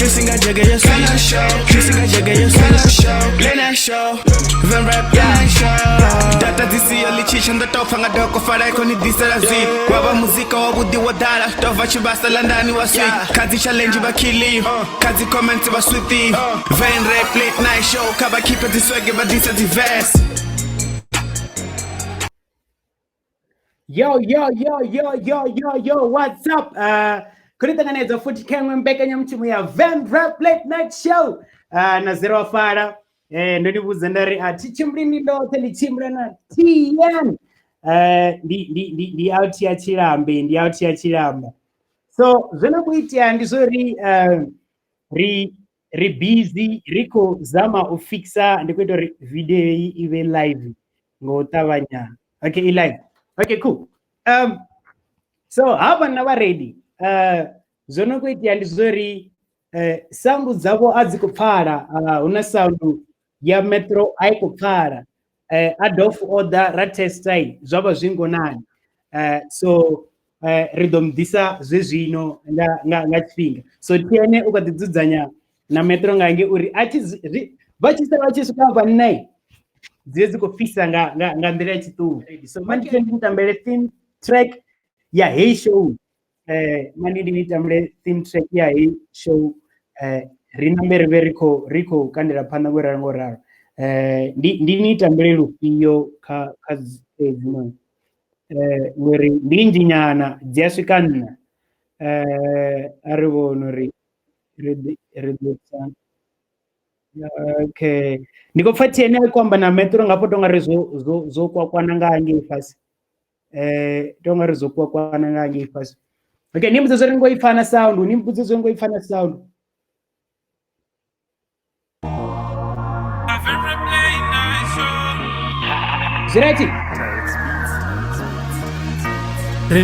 Juicy got jigga, you see. Juicy got jigga, you see. Late night show. Van rap, yeah. Show. Data dzi yo ḽi tshi ndo tou pfa nga doko fara iko ni ḓisela zwi wa vha muzika wa vhuḓi wo ḓala to bva tshivhasa landani wa swika kha dzi challenge vha killiwa kha dzi comments vha switiwa Van rap late night show kha vha keep dzi swag vha ḓise dzi verse. Yo, yo, yo, yo, yo, yo, yo, what's up? Khou ni ṱanganedza futhi kha iṅwe mbekanyamushumo ya Van Rap Late Night Show. Na Zero Fara. Ndo ni vhudza nda ri a thi tshimbili ndi ndoṱhe, ndi tshimbila na TN. Ndi out ya Tshilambe, ndi out ya Tshilamba. So zwo no khou itea ndi zwo ri ri busy ri khou zama u fixa, ndi khou ita uri video iyi i vhe live ngo u ṱavhanya. Okay, i live. Okay, cool. So hafha na vha ready. Zwo no khou itea ndi zwo ri sound dzavho a dzi khou pfala. Hu na sound ya Metro a i khou pfala. Adolf o ḓa ra testa zwa vha zwi ngonani. So ri ḓo mu ḓisa zwezwino nga tshifhinga. So TN u kha ḓi dzudzanya na Metro nga nge uri a tshi vha tshi sala vha tshi swika hafha nṋe dzi dzi khou fhisa nga nḓila ya tshiṱuku. So mani ndi mutambele theme track ya hey show. Mani ndi nitambele theme track ya hey show. Ri nambe ri vhe ri khou kandela phanḓa ngo ralo ngo ralo. Ndi ni tambele lufhio kha hedzinoni? Ngori ndi nnzhi nyana, dzi a swika nṋa. A ri vhone uri ri ḓo tsa. Okay, ndi khou pfa TN a khou amba na Metro nga hafho, tonga ri zwo kwakwana nga hangei fhasi. Tonga ri zwo kwakwana nga hangei fhasi. Okay, ni mbudze zwo ri ngo ipfa na sound, ni mbudze zwo ngo ipfa na sound. Zwi right? Ri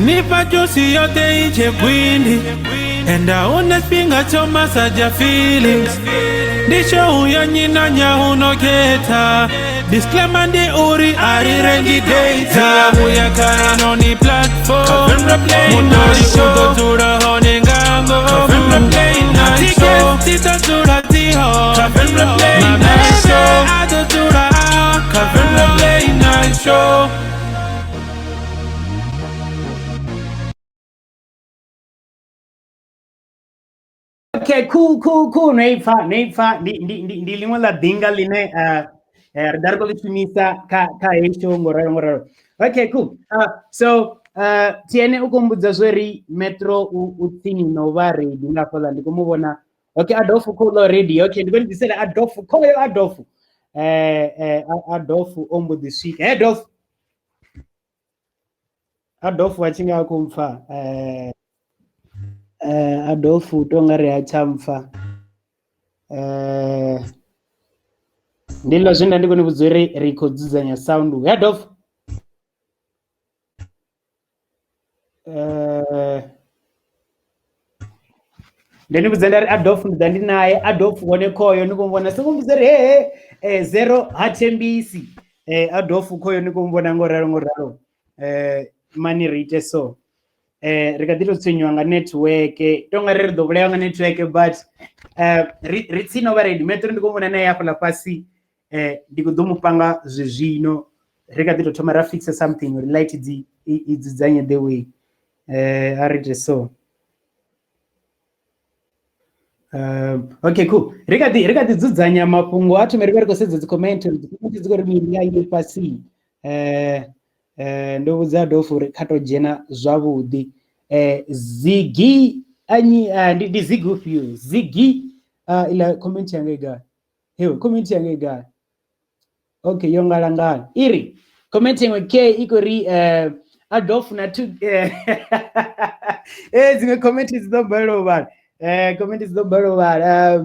juice yoṱhe i tshe gwindi and ahuna tshifhinga tsho massage feelings, ndi show ya nnyi na nnyi huno khetha. Disclaimer ndi uri a ri rengi data. Vhuya kha inoni platform, muṱoli u ḓo dzula hone nga ngomu, na tickets dzi ḓo dzula dzi hone, mabese a ḓo dzula a hone. Late night show. Okay, cool, cool, cool. No ipfa, no ipfa. Ndi ḽiṅwe ḽa ḓinga ḽine ri ḓa ri khou ḽi shumisa kha heyi show ngo ralo ngo ralo. Okay, cool. So TN u khou mbudza zwo ri Metro u tsini no vha ready nga hafhaḽa, ndi khou mu vhona. Okay, Adolf khou ḽa ready. Okay, ndi khou ni ḓisela Adolf, khoyo Adolf. Adolf o mbo ḓi swika. Hey Adolf. Adolf a tshi nga khou mpfa. Adolf u to nga ri ha tsha mpfa. Ndi ḽa zwe nda ndi khou ni vhudza uri ri khou dzudzanya sound. Hey Adolf. Ndo ni vhudza nda ri Adolf ndi ḓa ndi naye. Adolf hone khoyo ni khou vhona, songo mbudza uri he he zero ha thembisi. Adolf khoyo ni khou vhona ngo ralo ngo ralo. Mani ri ite so. Ri kha ḓi tou tswenyiwa nga network, to nga ri ri ḓo vhulaiwa nga network, but ri tsini no vha ready. Metro ndi khou vhona naye hafhaḽa fhasi, ndi khou ḓo mu panga zwezwino. Ri kha ḓi tou thoma ra fixa something uri light dzi i dzudzanye the way. A ri ite so. Okay, cool. Ri kha ḓi dzudzanya mafhungo a thome ri vhe ri khou sedza dzi comment, dzi comment dzi khou ri mini nga ngei fhasi. Ndo vhudza Adolf uri kha to dzhena zwavhuḓi. Ziggy anyi ndi Ziggy ufhio? Ziggy ila comment yanga i gai? Heyo comment yanga i gai? Okay, yo ngalangala. Iri comment iṅwe K i khou ri Adolf na two dziṅwe comment dzi ḓo balelwa u vhala. Comment dzi ḓo balelwa u vhala.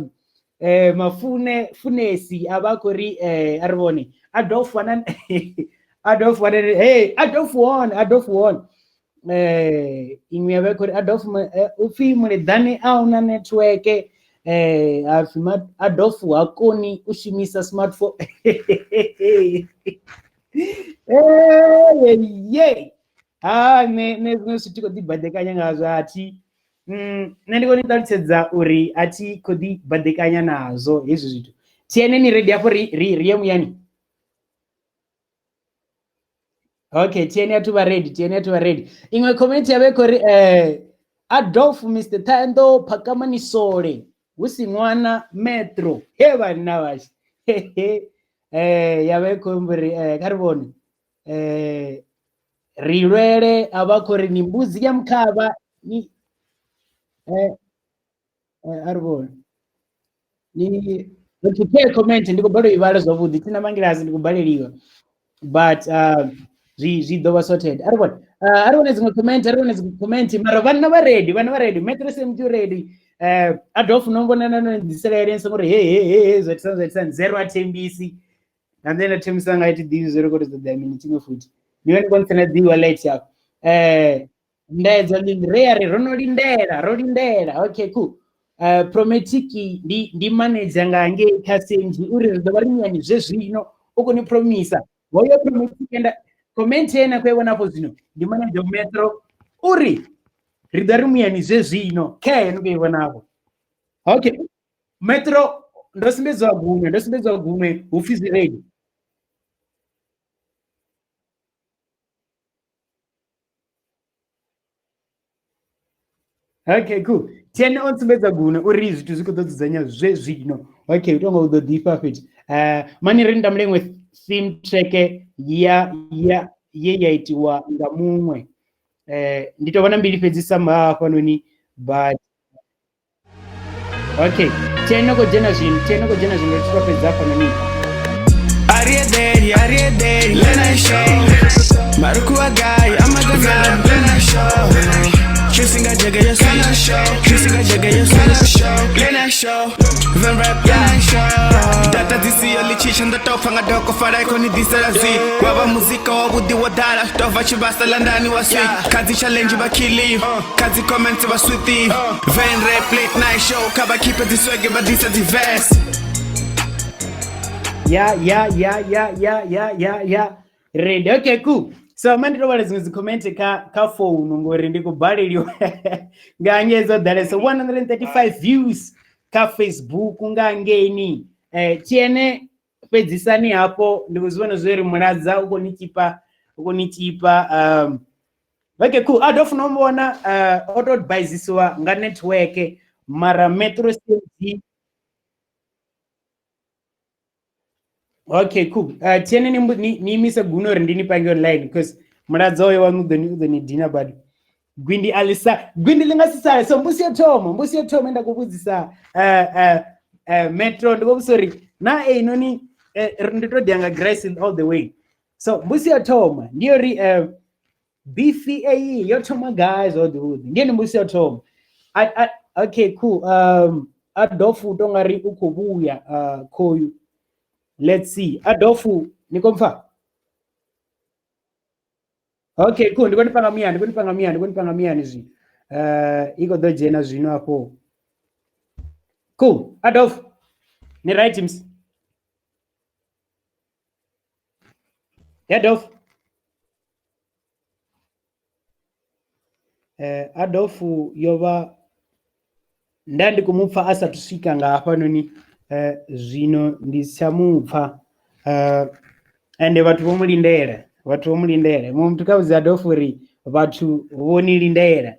Mafune Funesi a vha khou ri a ri vhone Adolf wana Adolf wana, hey Adolf won, Adolf won. Iṅwe ya vha i khou ri Adolf upfi Muleḓane a huna network, hapfi Adolf ha koni u shumisa smartphone. Ye ha ne ne zwiṅwe zwithu khou ḓi badekanya ngazwo, a thi Nṋe ndi khou ni ṱalutshedza uri a thi khou ḓi baḓekanya nazwo hezwi zwithu. Thiene ni ready hafho ri ri ri ye muyani? Okay, Tieni a thuvha ready, Tieni a thuvha ready. Iṅwe comment ya vha i khou ri Adolf Mr Thando Phakamani Sole hu si ṅwana Metro. He vhanna vhashu. Ya vha i khou amba uri kha ri vhone. Ri lwele a vha khou ri ni mbudzi ya mukhavha ni a ri vhone. Ni okay, comment ndi khou balelwa i vhala zwavhuḓi thina mangilasi ndi khou baleliwa but zwi ḓo vha sorted. A ri vhone a ri vhone dziṅwe comment, a ri vhone dziṅwe comment mara vhanna vha ready, vhanna vha ready. Metro SMG ready. Adolf no vhona na no ḓisela ene songo ri he he he he zwa tsana zwa tsana zero a thembisi. Na nṋe nda thembisa nga thi ḓivhi zwo ri khou tou ṱoḓa mini tshiṅwe futhi. Ni vha ni khou ntsena dzi wallet hafho. Ndaedza ri ya ri ro no lindela, ro lindela. Okay, cool. Promatic ndi manager nga ngei kha CMG uri ri ḓo vha ri muyani zwe zwino u khou ni promisa. Hoyo Promatic enda comment ye na khou i vhona afho zwino ndi manager wa Metro uri ri ḓo ri muyani zwe zwino khe ni khou i vhona afho. Okay, Metro ndo sumbedziwa gunwe, ndo sumbedziwa gunwe hu pfi zwi ready. Okay, cool. Tiene o ntsumbedza gunwe uri zwithu zwi khou ḓo dzudzanya zwe zwino. Okay, u tonga u ḓo ḓifha fhethu. Mani ri ndamule iṅwe theme track ya ya ye ya itiwa nga muṅwe. Ndi tou vha na mbili fhedzi sa hafhanoni but okay. Tiene khou dzhena zwino, Tiene khou dzhena zwino ri tshi tou fhedza hafhanoni. Ariederi, Ariederi, Lena show. Maruku guy, I'm a gazelle, Lena show. Kissing a jagger, yes, Lena show. Kissing a jagger, yes, Lena show. Lena show. Van rap, Lena show. Data disi yo lichi chanda tofa nga doko fara iko ni disela zi. Waba muzika wa budi wa dala, tova chibasa landani wa sweet. Kazi challenge ba kili, kazi comments ba sweetie. Van rap late night show, kaba keep it this ba disa di verse. Ya ya ya ya ya ya ya ya ready. Okay, cool. So mani ndo vhala dziṅwe dzi comment kha phone ngori ndi khou baleliwa nga ngei dzo ḓalesa 135 views kha Facebook nga ngeini. Tiene fhedzisani hafho ndi khou zwi vhona zwo ri muladza u khou ni tipa, u khou ni tipa. Okay, cool. Adolf no vhona o to advisisiwa nga network mara Metro CMG. Okay, cool. Tiene ni imise guno uri ndi ni pange online because muladza oyo waṋu u ḓo ni dina badi. Gwindi alisa, gwindi ḽi nga si sale. So mbusi yo thoma nda khou vhudzisa Metro ndi khou vhudzisa uri na einoni ndi to dia nga Grace all the way. So mbusi yo thoma ndi uri BCA yo thoma gai zwavhuḓi vhuḓi. Ndi yone mbusi yo thoma. Okay, cool. Adolf u tonga ri u khou vhuya khoyu. Let's see. Adolf ni khou mpfa? Okay, cool. Ndi khou ni panga muyani, ndi khou ni panga muyani, ndi khou ni panga muyani zwino. I khou ḓo dzhena zwino afho. Cool. Adolf, ni right ms? Adolf. Adolf yo vha nda ndi khou mupfa a sathu swika nga hafhanoni zwino ndi si tsha mupfa ende vhathu vho mu lindela, vhathu vho mu lindela. Muṅwe muthu kha vhudze Adolf uri vhathu vho ni lindela.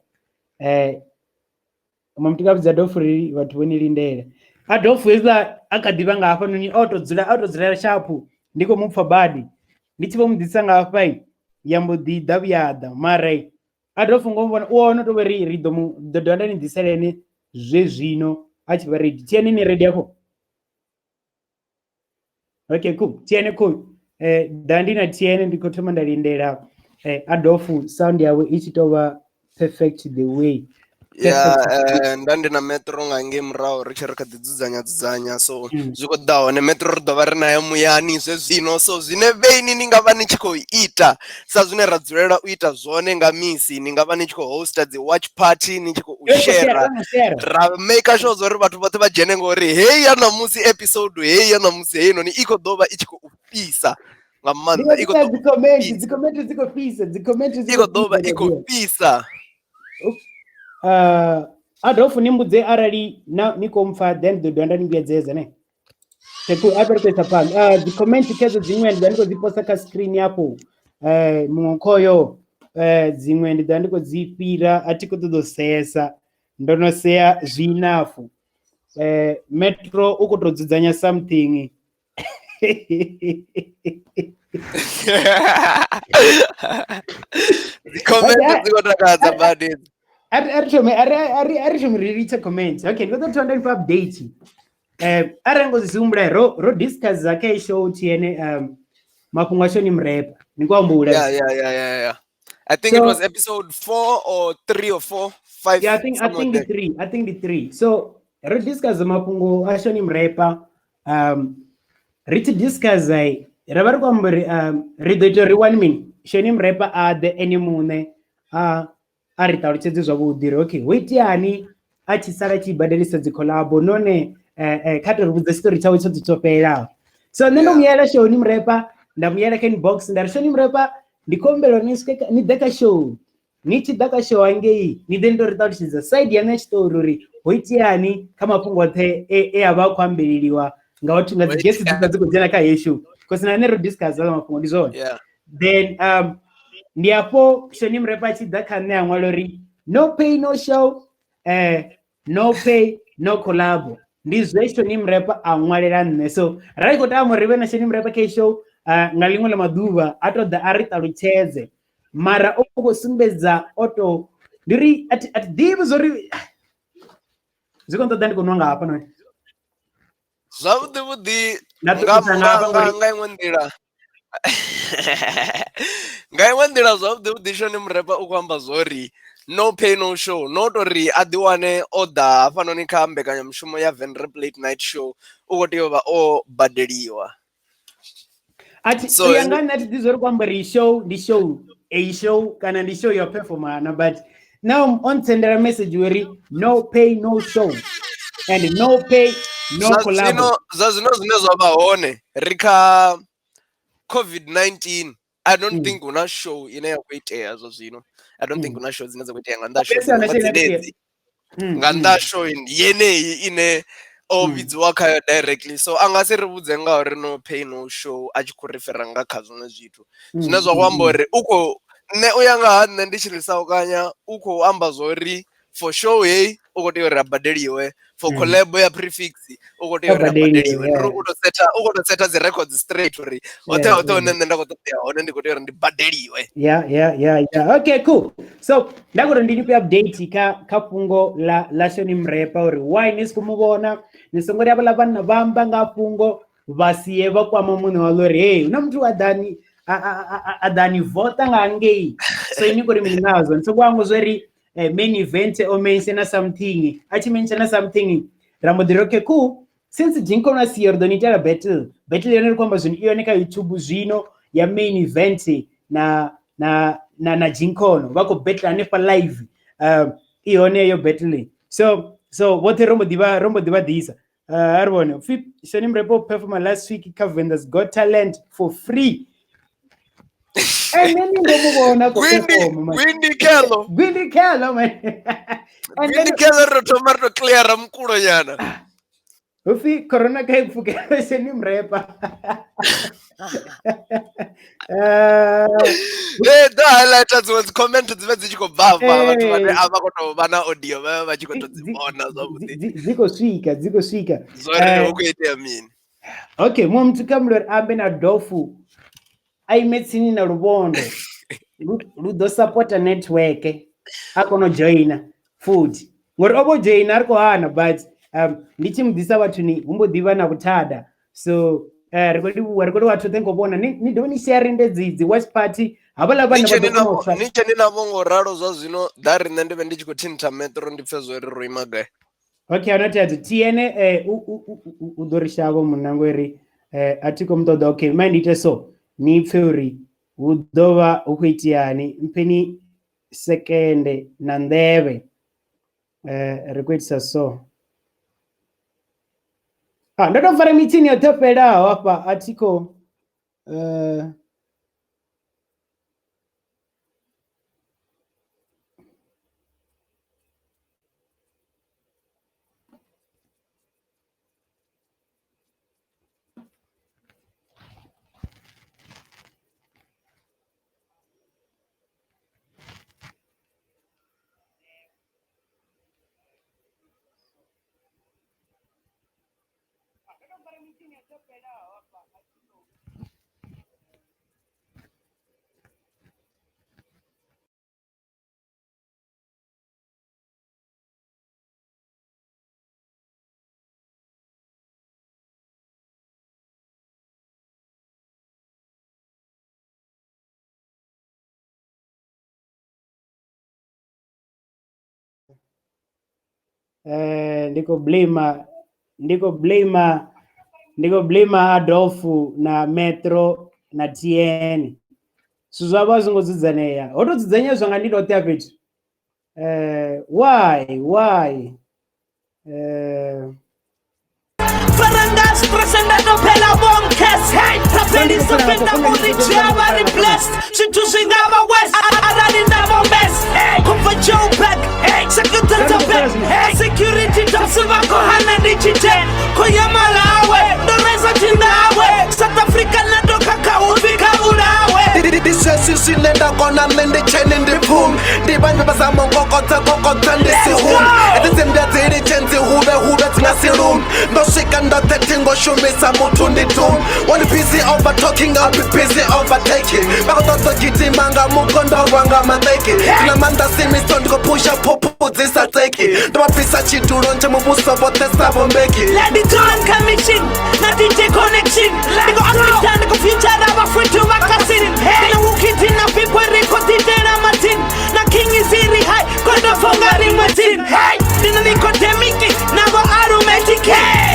Muṅwe muthu kha vhudze Adolf uri vhathu vho ni lindela. Adolf hezwiḽa a kha ḓivha nga hafhanoni o to dzula, o to dzulela shaphu ndi khou mupfa badi. Ndi tshi vho mu ḓisa nga hafha ya mbo ḓi ḓa vhuya ḓa mara Adolf ngo vhona u ono to vha ri ri ḓo mu ḓo dovha nda ni ḓisela ene zwe zwino a tshi vha ready. Tiene ni ready afho? Okay, cool. Tiene cool. Ḓa ndi na Tiene ndi khou thoma nda lindela Adolf sound yawe i tshi tou vha perfect the way. Ya nda ndi na Metro nga ngei murahu ri tshi ri kha ḓi dzudzanya dzudzanya so zwi khou ḓa hone Metro ri ḓo vha ri nayo muyani zwe zwino so zwine vheini ni nga vha ni tshi khou ita sa zwine ra dzulela u ita zwone nga misi ni nga vha ni tshi khou hosta dzi watch party ni tshi khou share ra make sure zwa uri vhathu vhoṱhe vha dzhene ngori heyi ya ṋamusi episode heyi ya ṋamusi heyi noni i khou ḓo vha i tshi khou fhisa nga maanḓa i khou dzi comment dzi comment dzi khou fhisa dzi comment dzi khou ḓo vha i khou fhisa. Adolf ni mbudze arali na ni khou mpfa then ḓo dovha nda ni vhuyedzedza ne. Teku a ri khou phanḓa. Dzi comment khedzo dziṅwe ndi ḓa ndi khou dzi posta kha screen afho. Muṅwe khoyo dziṅwe ndi ḓa ndi khou dzi fhira a thi khou ṱoḓa u sesa. Ndo no sea zwi enough. Metro u khou tou dzudzanya something. Dzi comment dzi khou takadza badi. A ri thome ri litshe comments. Okay, ndi khou ḓo thoma nda nifha update. Arali ngo zwi humbula ro discuss kha heyi show TN mafhungo ashu ni murepa. Ni khou humbula. Yeah. I think it So- was episode 4 or 3 or 4, 5. Yeah, I somewhere think there. the 3. I think the 3. So ro discuss mafhungo ashu ni murepa. Ri tshi discuss ai ra vha ri khou amba uri ri ḓo ita uri 1 minute Shoni Mrepa a ḓe ene muṋe a ri ṱalutshedze zwavhuḓi uri okay ho iteani a tshi sala tshi badelisa dzi collabo nahone kha to ri vhudza tshiṱori tshawe tsho ḓi tsho fhelelaho. So nṋe ndo muyela Shoni Mrepa, nda muyela kha inbox nda ri Shoni Mrepa ndi khou humbela uri ni swike ni ḓe kha show, ni tshi ḓa kha show hangei ni ḓe ni to ri ṱalutshedza side ya nṋe tshiṱori uri ho iteani kha mafhungo oṱhe e a vha a khou ambeleliwa nga vhathu nga dzi guests dzi dzi khou dzhena kha heyi show, because na nṋe ro discuss haḽa mafhungo ndi zwone. Then ndi afho Shoni Mrepa a tshi ḓa kha nṋe a ṅwala uri no pay no show, no pay no collab. Ndi zwe Shoni Mrepa a ṅwalela nṋe. So ra khou tama uri ri vhe na Shoni Mrepa kha show nga ḽiṅwe ḽa maḓuvha a to ḓa a ri ṱalutshedze, mara o khou sumbedza o to ndi ri a thi ḓivhi zwori zwi khou ṱoḓa ndi khou nwa nga hafha noni. Zwavhuḓi vhuḓi Nda ṱuṱuwedza nga hafha ngori nga iṅwe nḓila. Nga iṅwe nḓila zwavhuḓi vhuḓi Shoni Mrepa u khou amba zwori no pay no show, no to ri a ḓi wane o ḓa hafhanoni kha mbekanyamushumo ya Venrap Late Night Show u khou tea u vha o badeliwa. Athi So ya nga nṋe a thi ḓivhi zwori khou amba uri show ndi show a show kana ndi show ya performana, but now on sendela message uri no pay no show and no pay no Zwa collab. Zwa zwino zwine zwa vha hone ri kha COVID-19. I don't think huna show ine ya khou itea zwa zwino. I don't think huna show dzine dza khou itea nga nnḓa ha show Obviously, huna dzi show ine ya khou itea. dzenedzi. Nga nnḓa ha show yeneyi ine o vhidziwa khayo directly, so a nga si ri vhudze nga uri no pay no show a tshi khou refera nga kha zwiṅwe zwithu zwine zwa khou amba uri u khou nṋe u ya nga ha nṋe ndi tshi ri saukanya u khou amba zwori for show heyi u khou tea uri a badeliwe, for collab ya prefix u khou tea uri a Badeliwe, badeliwe. Ndi uri yeah. u khou tou setha dzi records straight uri hoṱhe hoṱhe hune nṋe nda khou ṱoḓea hone ndi khou tea uri ndi badeliwe. Yeah. Okay, cool. So nda khou ri ndi nifhe update kha fhungo la Shoni Mrepa uri why ni si khou mu vhona, ni songo ri havhaḽa vhanna vha amba nga fhungo vha sie vha kwama muṋe waḽo uri hey hu na muthu a ḓani a ḓani vota nga ngei, so ini khou ri mini ngazwo. Ni songo hangwa zwori main event o mention something, a tshi mention something ra mbo ḓi ri okay cool, since Jinko na siya ri ḓo ni itela battle, battle yone ri khou amba zwino i yone kha YouTube zwino ya main event na Jinkono vha khou battle hanefha live, i hone yo battle. So vhoṱhe ro mbo ḓi vha ḓisa. A ri vhone pfi Shoni Mrepa performer last week kha Venda's Got Talent for free. And then ndo mu vhona khou perform, man. Gwindi Kello. Gwindi Kello, man. And Gwindi then Kello ro thoma ri to clear mukulo nyana. Upfi corona kha i pfukela Shoni Mrepa. Ḓo highlighta dziṅwe dzi comment dzi vhe dzi tshi khou bva afha, vhathu vhane a vha khou tou vha na audio vha vha vha tshi khou tou dzi vhona zwavhuḓi. Dzi khou swika, dzi khou swika. Zwori hu khou itea mini. Okay, muṅwe muthu kha mulori ambe na Dofu a ime tsini na luvhondo lu ḓo supporta network a kona u joina futhi, ngori o vho joina ri khou hana, but ndi tshi mu ḓisa vhathuni hu mbo ḓi vha na vhuthada. So ri khou livhuwa, ri khou livhuwa vhathu vhoṱhe ngo vhona. Ni dovhe ni share nde dzi watch party havhaḽa vhane vha ḓo kona u Ni tshe ni navho ngo ralo zwa zwino, ḓa riṋe ndi vhe ndi tshi khou thintha metro ndi pfhe zwo ri ro ima gai. Okay, ana thaidzo. TN u ḓo ri shavha munna ngori a thi khou mu ṱoḓa. Okay, mai ndi ite so ni pfhe uri hu ḓo vha hu khou iteani. Mpheni sekende na nḓevhe. Ri khou itisa so. Ndo to fara mitshini yoṱhe yo fhelelaho hafha, a thi khou Ndi khou blame Adolf na Metro na TN. Zwithu zwavho a zwi ngo dzudzanea. Ho to dzudzanyea zwa nga ndi ndo tea fhethu. Why? One busy over talking, I'll be busy overtaking. Let the John Commission, not DJ Connection. They go Africa, they go future, our friend to Makasin. They know who kids in a people record it in a Martin. Na King is very high, got the Fongari Martin. Hey, they know Nicodemic, now aromatic.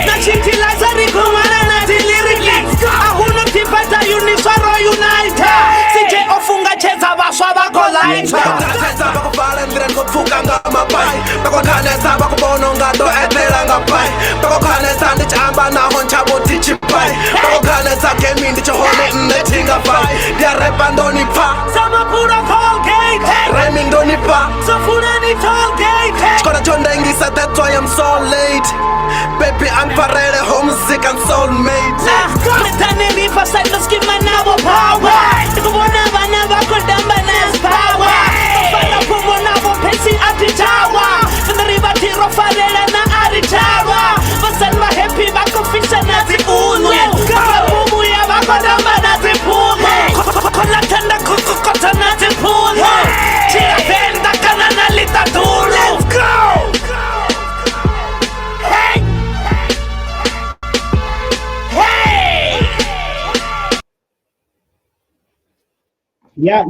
Na Chintilizer, Rikomana, lyrics. Ahuna Tipata, Unisaro United. CJ Ofunga Chesa, Baswaba Golaita. That's why I'm so late. Baby, I'm Farrell, homesick and soulmate. Let's go! Hey! Hey! Yeah.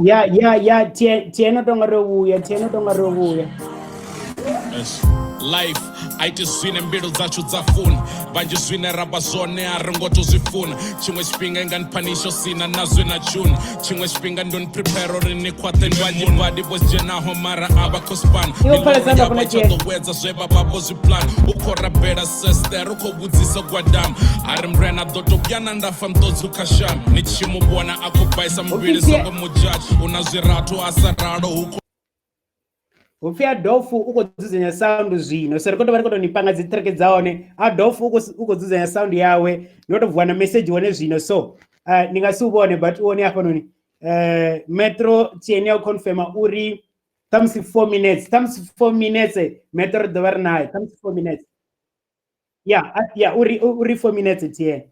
Tieno tonga rovuya, tieno tonga rovuya. Life aiti zwine mbilu dzashu dza funa vanzhi zwine ra vha zwone a ri ngo to zwi funa tshiṅwe tshifhinga i nga ni phanisho sina na zwe na tshuna tshiṅwe tshifhinga ndo ni prepare uri ni khwaṱhe vhanzhi vhadi vho dzhenaho mara a vha khou spana miloro tsho ḓowedza zwe vha vha vho zwi plan u khou rabela sister u khou vhudzisa gwadama a ri murena ḓo to vhuyana nda fa mṱodzi kha shama ni tshi mu vhona a khou baisa muvhili songo mujudge u na zwirathu a sa ralo hu Upfi Adolf u khou dzudzanya sound zwino so ri khou tovha ri khou tou ni panga dzi track dza hone. Adolf u khou dzudzanya sound yawe ndi to vuwa na message hone zwino so ni nga si u vhone but u hone hafhanoni. Metro TN ya u confirma uri thamusi 4 minutes, thamusi 4 minutes Metro ri ḓo vha ri naye thamusi 4 minutes. Yeah, uri 4 minutes TN.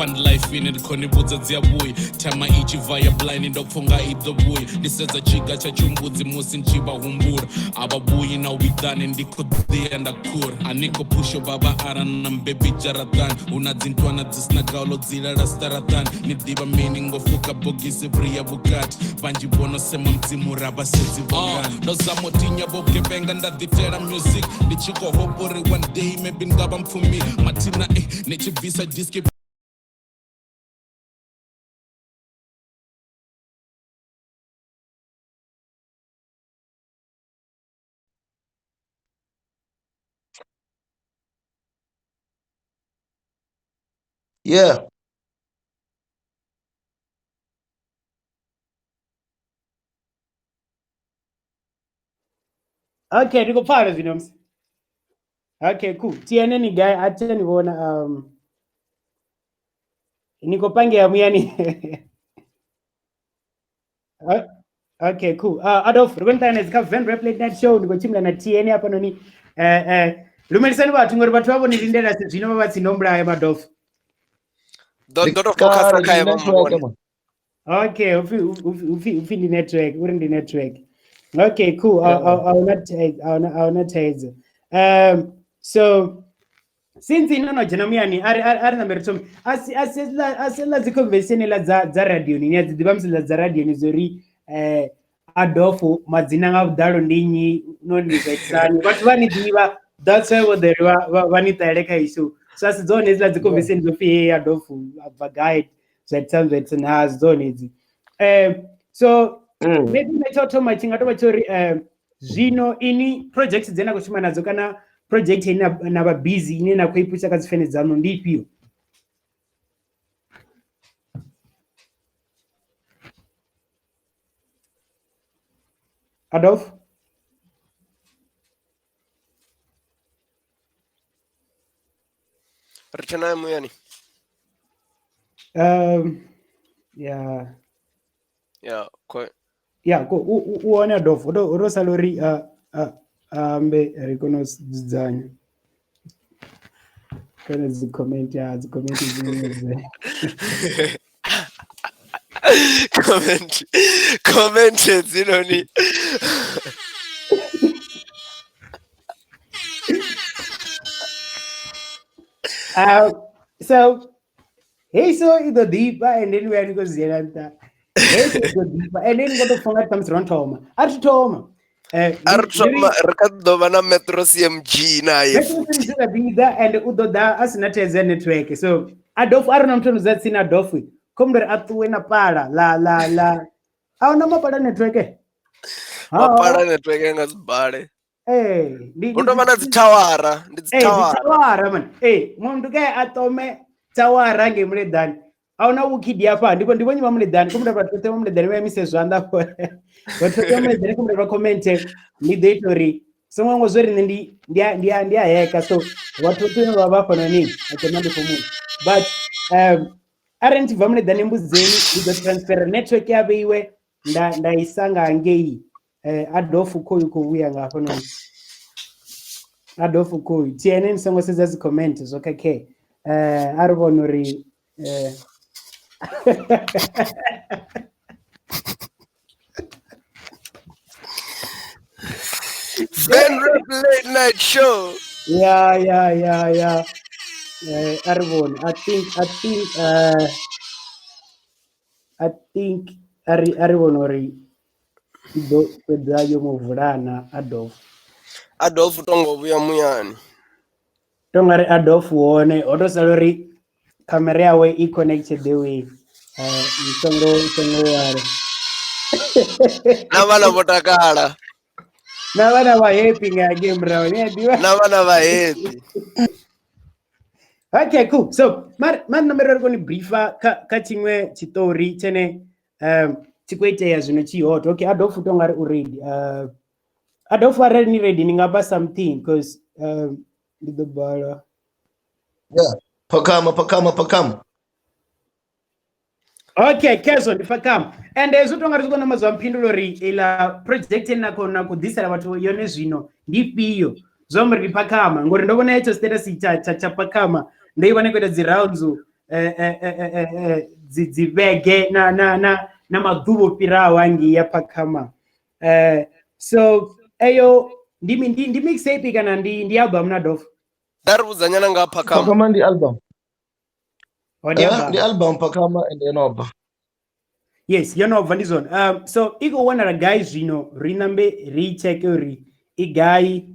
Life in it khoni vhudza dzi a vhuyi thama i tshi vaya blind ndo pfunga i ḓo vhuya ndi sedza tshiga tsha tshumbudzi musi ndi tshi vha humbula a vha vhuyi na u vhiḓani ndi khou ḓiya nda khura a ni khou phusho vhavha ara na mbebi dzharaṱani hu na dzintwana dzi sina gaulo dzi lala siṱaraṱani ni ḓivha mini ngo fuka bogisi vri ya vhukati vhanzhi vho no sema mudzimu ra vha sedzi vhongani ndo zama u tinya vhugevhenga nda ḓitela music ndi tshi khou hope uri one day maybe nga vha mpfumi mathina ni tshi bvisa diski. Yeah. Okay, ndiko pfala zwino musi. Okay, cool. TNA ni guy acha nivona niko pange ya muyani. Okay, cool. Adolf, ri khou ṱanganedza kha Van Rap Late Night Show, ndi khou tshimbila na TNA hafhanoni. Lumelisani vhathu ngori vhathu vha vho ni lindela zwino vha vha tsi no mbulaya Adolf. Do do to focus kha vha mubone. Okay, upfi ndi network, uri ndi network. Okay, cool. Ahuna thaidzo. So since ino no dzhena muyani ari nambe ri thome asi la dzi conversation la dza radio ni a dzi ḓivha musi la dza radio ni zori Adolf madzina nga vhuḓalo ndi nnyi no ndi zwa vhathu vha ni ḓivha, that's why vho ḓo ri vha ni ṱalele kha issue. So asi dzone hedzila dzi conversation dzo pfi hey Adolf abva gai zwa na dzone hedzi. So maybe nṋe tsha u thoma tshi nga tou vha tsho uri zwino ini project dze na khou shuma nadzo kana project ine na vha busy ine na khou i pusha kha dzi fene dzaṋu ndi ifhio? Adolf? Ri tshe naye muyani? Yeah. Yeah, yeah, ko u hone Adolf, u to sala uri ambe ri kone u dzudzanya kana dzi comment ya dzi comment dzi comment hedzinoni. So hey, so i ḓo ḓifha and then we are ni khou ziela nṱha. Hey, so i ḓo ḓifha and then ni khou tou pfha nga ṱhamusi ro thoma. A ri thoma. A ri thoma ri kha ḓo vha na Metro CMG naye. Metro CMG nga ḓiḓa and u ḓo ḓa a si na thaidzo ya network. So Adolf a ri na muthu dza tsini Adolf. Khomu uri a ṱuwe na pala la la la. A huna mapala network. Mapala network nga dzibale. Hu tou vha na dzi thawara, ndi dzi thawara. Thawara man. Muthu kae a tome thawara ngei Muleḓane. A huna vhukhidi hafha, ndi vhonyi vha Muleḓane, khomu vhathu vhoṱhe vha Muleḓane vha imise zwanḓa afho. Vhathu vhoṱhe vha Muleḓane khomu vha comment, ndi ḓo ita uri songo ngo zwo ri nṋe ndi a heka, so vhathu vhoṱhe vha vha hafhanoni a tshe ndi khou muya. But arali ni tshi bva Muleḓane mbudzeni, ndi ḓo transfer network ya vheiwe nda isa nga ngei. Adolf khoyu khou vhuya nga hafhanoni. Adolf khoyu TNA ni songo sedza dzi comment zwo khakhea. A ri vhone uri Van Rap Late Night Show. Yeah. A ri vhone. I think a ri vhone uri i ḓo fhedza yo mu vulana Adolf. Adolf tongo vhuya muyani. Tonga ri Adolf wone ho to sala uri kamera yawe i connected the way. Songo wale. Na vhana vho takala. Na vhana vha happy nga game round. Na vhana vha happy. Okay, cool. So, mar nomero ri koni briefa kha tshiṅwe tshiṱori tshene tshi khou itea zwino tshi hot. Okay, Adolf u tonga ri u ready. Adolf arali ni ready ni nga vha something because ndi ḓo bala. Yeah, phakama. Okay, kezo ndi phakama. And hezwo tonga ri zwi kona mazwa mphindulo uri ila project ine na khou ḓisela vhathu yone zwino ndi ifhio. Zwo amba uri ndi phakama ngori ndo vhona hetsho status tsha phakama ndo i vhona i khou ita dzi rounds dzi vhege na maḓuvha o fhiraho angei ya phakama. So eyo ndi mixtape kana ndi album na Adolf? Nda ri vhudzanyana nga phakama. Phakama ndi album. Ndi album phakama and yo no bva. Yes, yo no bva ndi zwone. So i khou wanala gai zwino ri nambe ri cheke uri i gai,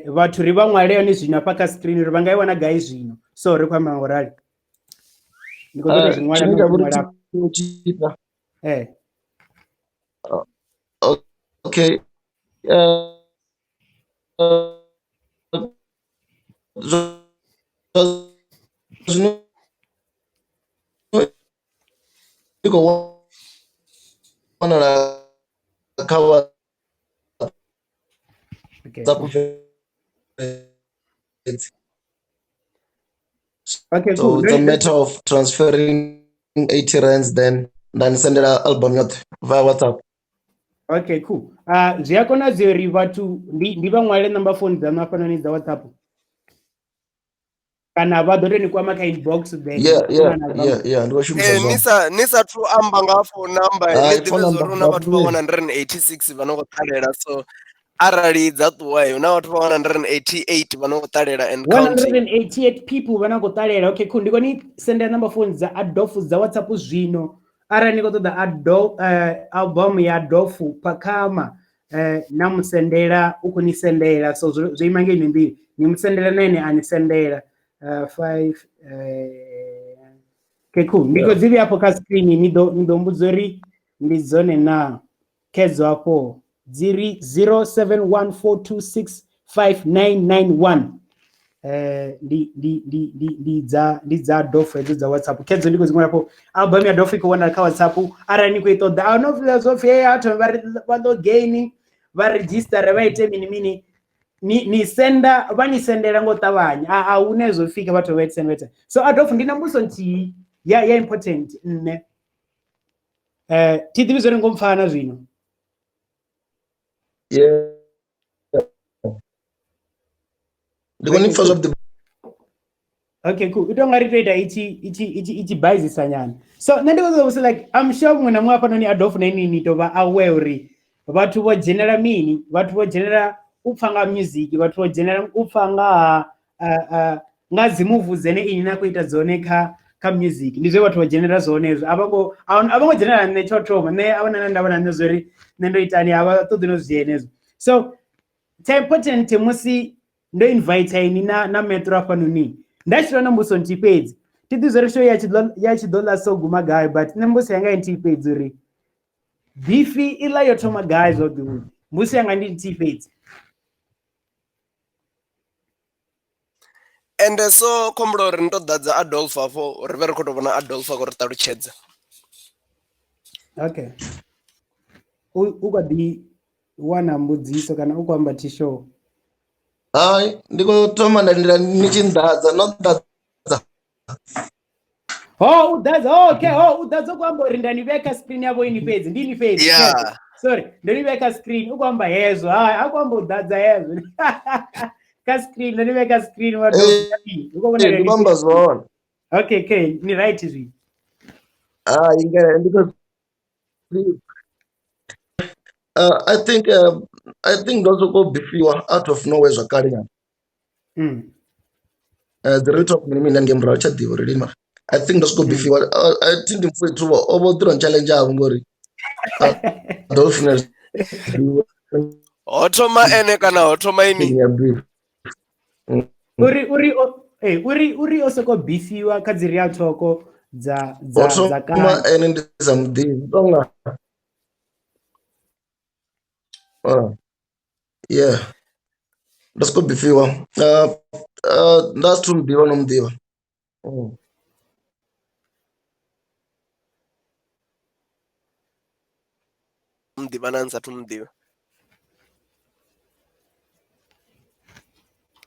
vhathu ri vha ṅwale yone zwino hafha kha screen uri vha nga i wana gai zwino. So ri khou amba ngo rali. Ndi khou ṱoḓa zwi ṅwala no ṅwala. Okay. Zwino i khou wanala kha WhatsApp. fhedzi. Okay, So cool. it's a matter of transferring 80 rands then nda ni sendela album yoṱhe via WhatsApp. Okay, cool. Zwi a konadzea uri vhathu ndi vha ṅwale number phone dzaṋu hafhanoni dza WhatsApp, kana vha ḓo to ni kwama kha inbox then? Yeah, yeah, na yeah, yeah, ndi khou shumisa Eh, zwone. ni sa thu amba nga phone number, ni Hai, ḓivhe phone zwa number uri hu na vhathu vha 186 vha no khou ṱalela, so arali dza ṱuwa hu na vhathu vha 188 vha no khou ṱalela and counting. 188 people vha no khou ṱalela. Okay, cool. Ndi khou ni sendela number phone dza Adolf dza WhatsApp zwino. Arali ni khou ṱoḓa album ya Adolf Phakama, na musendela u khou ni sendela, so zwo ima nga ino nḓila, ni musendela na ene a ni sendela. 5 okay, cool. Ndi khou dzi vhea afho kha screen, ni ḓo mbudza uri ndi dzone na khedzo afho. Dzi ri 0714265991. Ndi dza Adolf hedzo dza WhatsApp. Khedzo ndi khou dzi ṅwala afho. Album ya Adolf i khou wanala kha WhatsApp arali ni khou i ṱoḓa. A no fila zwo pfhi a thome vha ḓo gain vha register vha ite mini mini, ni senda vha ni sendela ngo ṱavhanya. A huna zwo fika vhathu vha ite senda. So Adolf, ndi na mbudziso nthihi ya important nṋe. Thi ḓivhi zwori ngo mpfana zwino. Yeah. Ndi khou ni pfa zwavhuḓi. Okay, cool. Ito nga ri to ita itshi baizisa nyana. So nṋe ndi khou ṱoḓa u like, I'm sure muṅwe na muṅwe hafhanoni Adolf na ini ni to vha aware uri vhathu vho dzhenela mini, vhathu vho dzhenela u pfa nga music, vhathu vho dzhenela u pfa nga nga dzi move dzene ini na khou ita dzone kha music. Ndi zwe vhathu vha dzhenela zwone hezwo. A vho ngo dzhenela nṋe tsho thoma, nṋe a vhona nda vhona nṋe zwori nṋe ndo itani, a vha ṱoḓi no zwi dzhena hezwo. So it's important musi ndo invite ini na Metro hafhanoni, nda tshi na mbudziso nthihi fhedzi. Thi ḓivhi zwori show ya tshi ḓo ḽa so guma gai, but nṋe mbudziso yanga nthihi fhedzi uri bifi iḽa yo thoma gai zwavhuḓi vhuḓi. Mbudziso yanga ndi nthihi fhedzi. Ende so khombula uri ni to ḓadza Adolf afho uri vhe ri khou tou vhona Adolf a khou ri ṱalutshedza. Okay. U kha ḓi wana mbudziso kana u khou amba thishow? Hai, ndi khou thoma nda lindela ni tshi nḓadza, no nḓadza. Ho, u ḓadza, okay, ho, u ḓadza u khou amba uri nda ni vhea kha screen yavho ini fhedzi, ndi ini fhedzi. Yeah. Sorry, ndo ni vhea kha screen, u khou amba hezwo, hai, a khou amba u ḓadza hezwo. Kha screen, ndo ni vhea kha screen wa u khou vhona Ndi khou amba zwone. Okay, okay, ni right zwino. Hai, ndi khou I think ndo soko bifiwa out of nowhere zwa kale nyana. The real talk mini mini nge murahu tsha ḓivha uri lini mara I think ndo soko bifiwa. I think ndi mfuthu o vho ḓirwa challenge avho ngori Adolf na ho thoma ene kana ho thoma ini. Uri o soko bifiwa kha dzi real talk dza kale. Ene ndi sa muḓivhi tonga. Yeah. Ndo soko bifiwa. Nda si muḓivha no muḓivha. Muḓivha na nsathu muḓivha.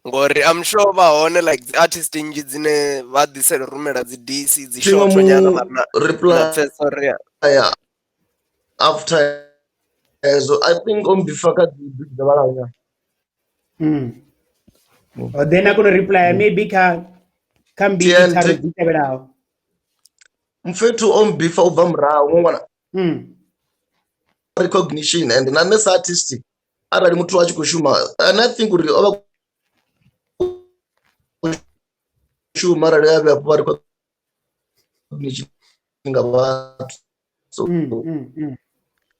Ngori I'm sure vha hone like dzi artist nnzhi dzine vha ḓisela rumela dzi DC dzi short nyana mara reply sorry after so I think on bifa kha dzi dza vhalanya. Then a kona reply maybe kha mbili tharu dzi tevhelaho. Mfethu on bifa u bva murahu ṅwana. Recognition and na nṋe sa artist arali muthu a tshi khou shuma and I think uri o vha shuma arali a vhuya fhiwa recognition nga vhathu. So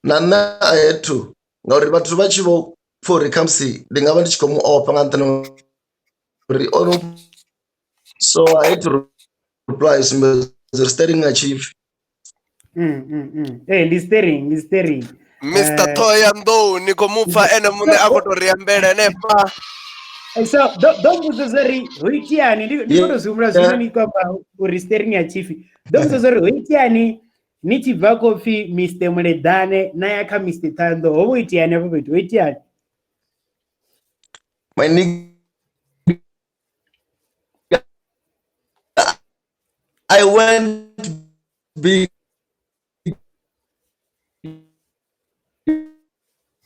na nṋe I had to ngauri vhathu vha tshi vho pfha uri khamusi ndi nga vha ndi tshi khou mu ofha nga nṱhani uri ono, so I had to reply sumbedza uri steering a tshipfi. Ndi steering. Mr. Thohoyandou ni khou mupfa ene muṋe a khou tou ri ambela henefha. So do mbudza zwa uri ho iteani, ndi khou tou zwi humbula zwino ni khou amba uri steering ya tshipfi. Do mbudza zwa uri ho iteani ni tshi bva khou pfi Mr. Muledane na ya kha Mr. Thohoyandou, ho vho iteani hafho fhethu, ho iteani? My nickname I went big.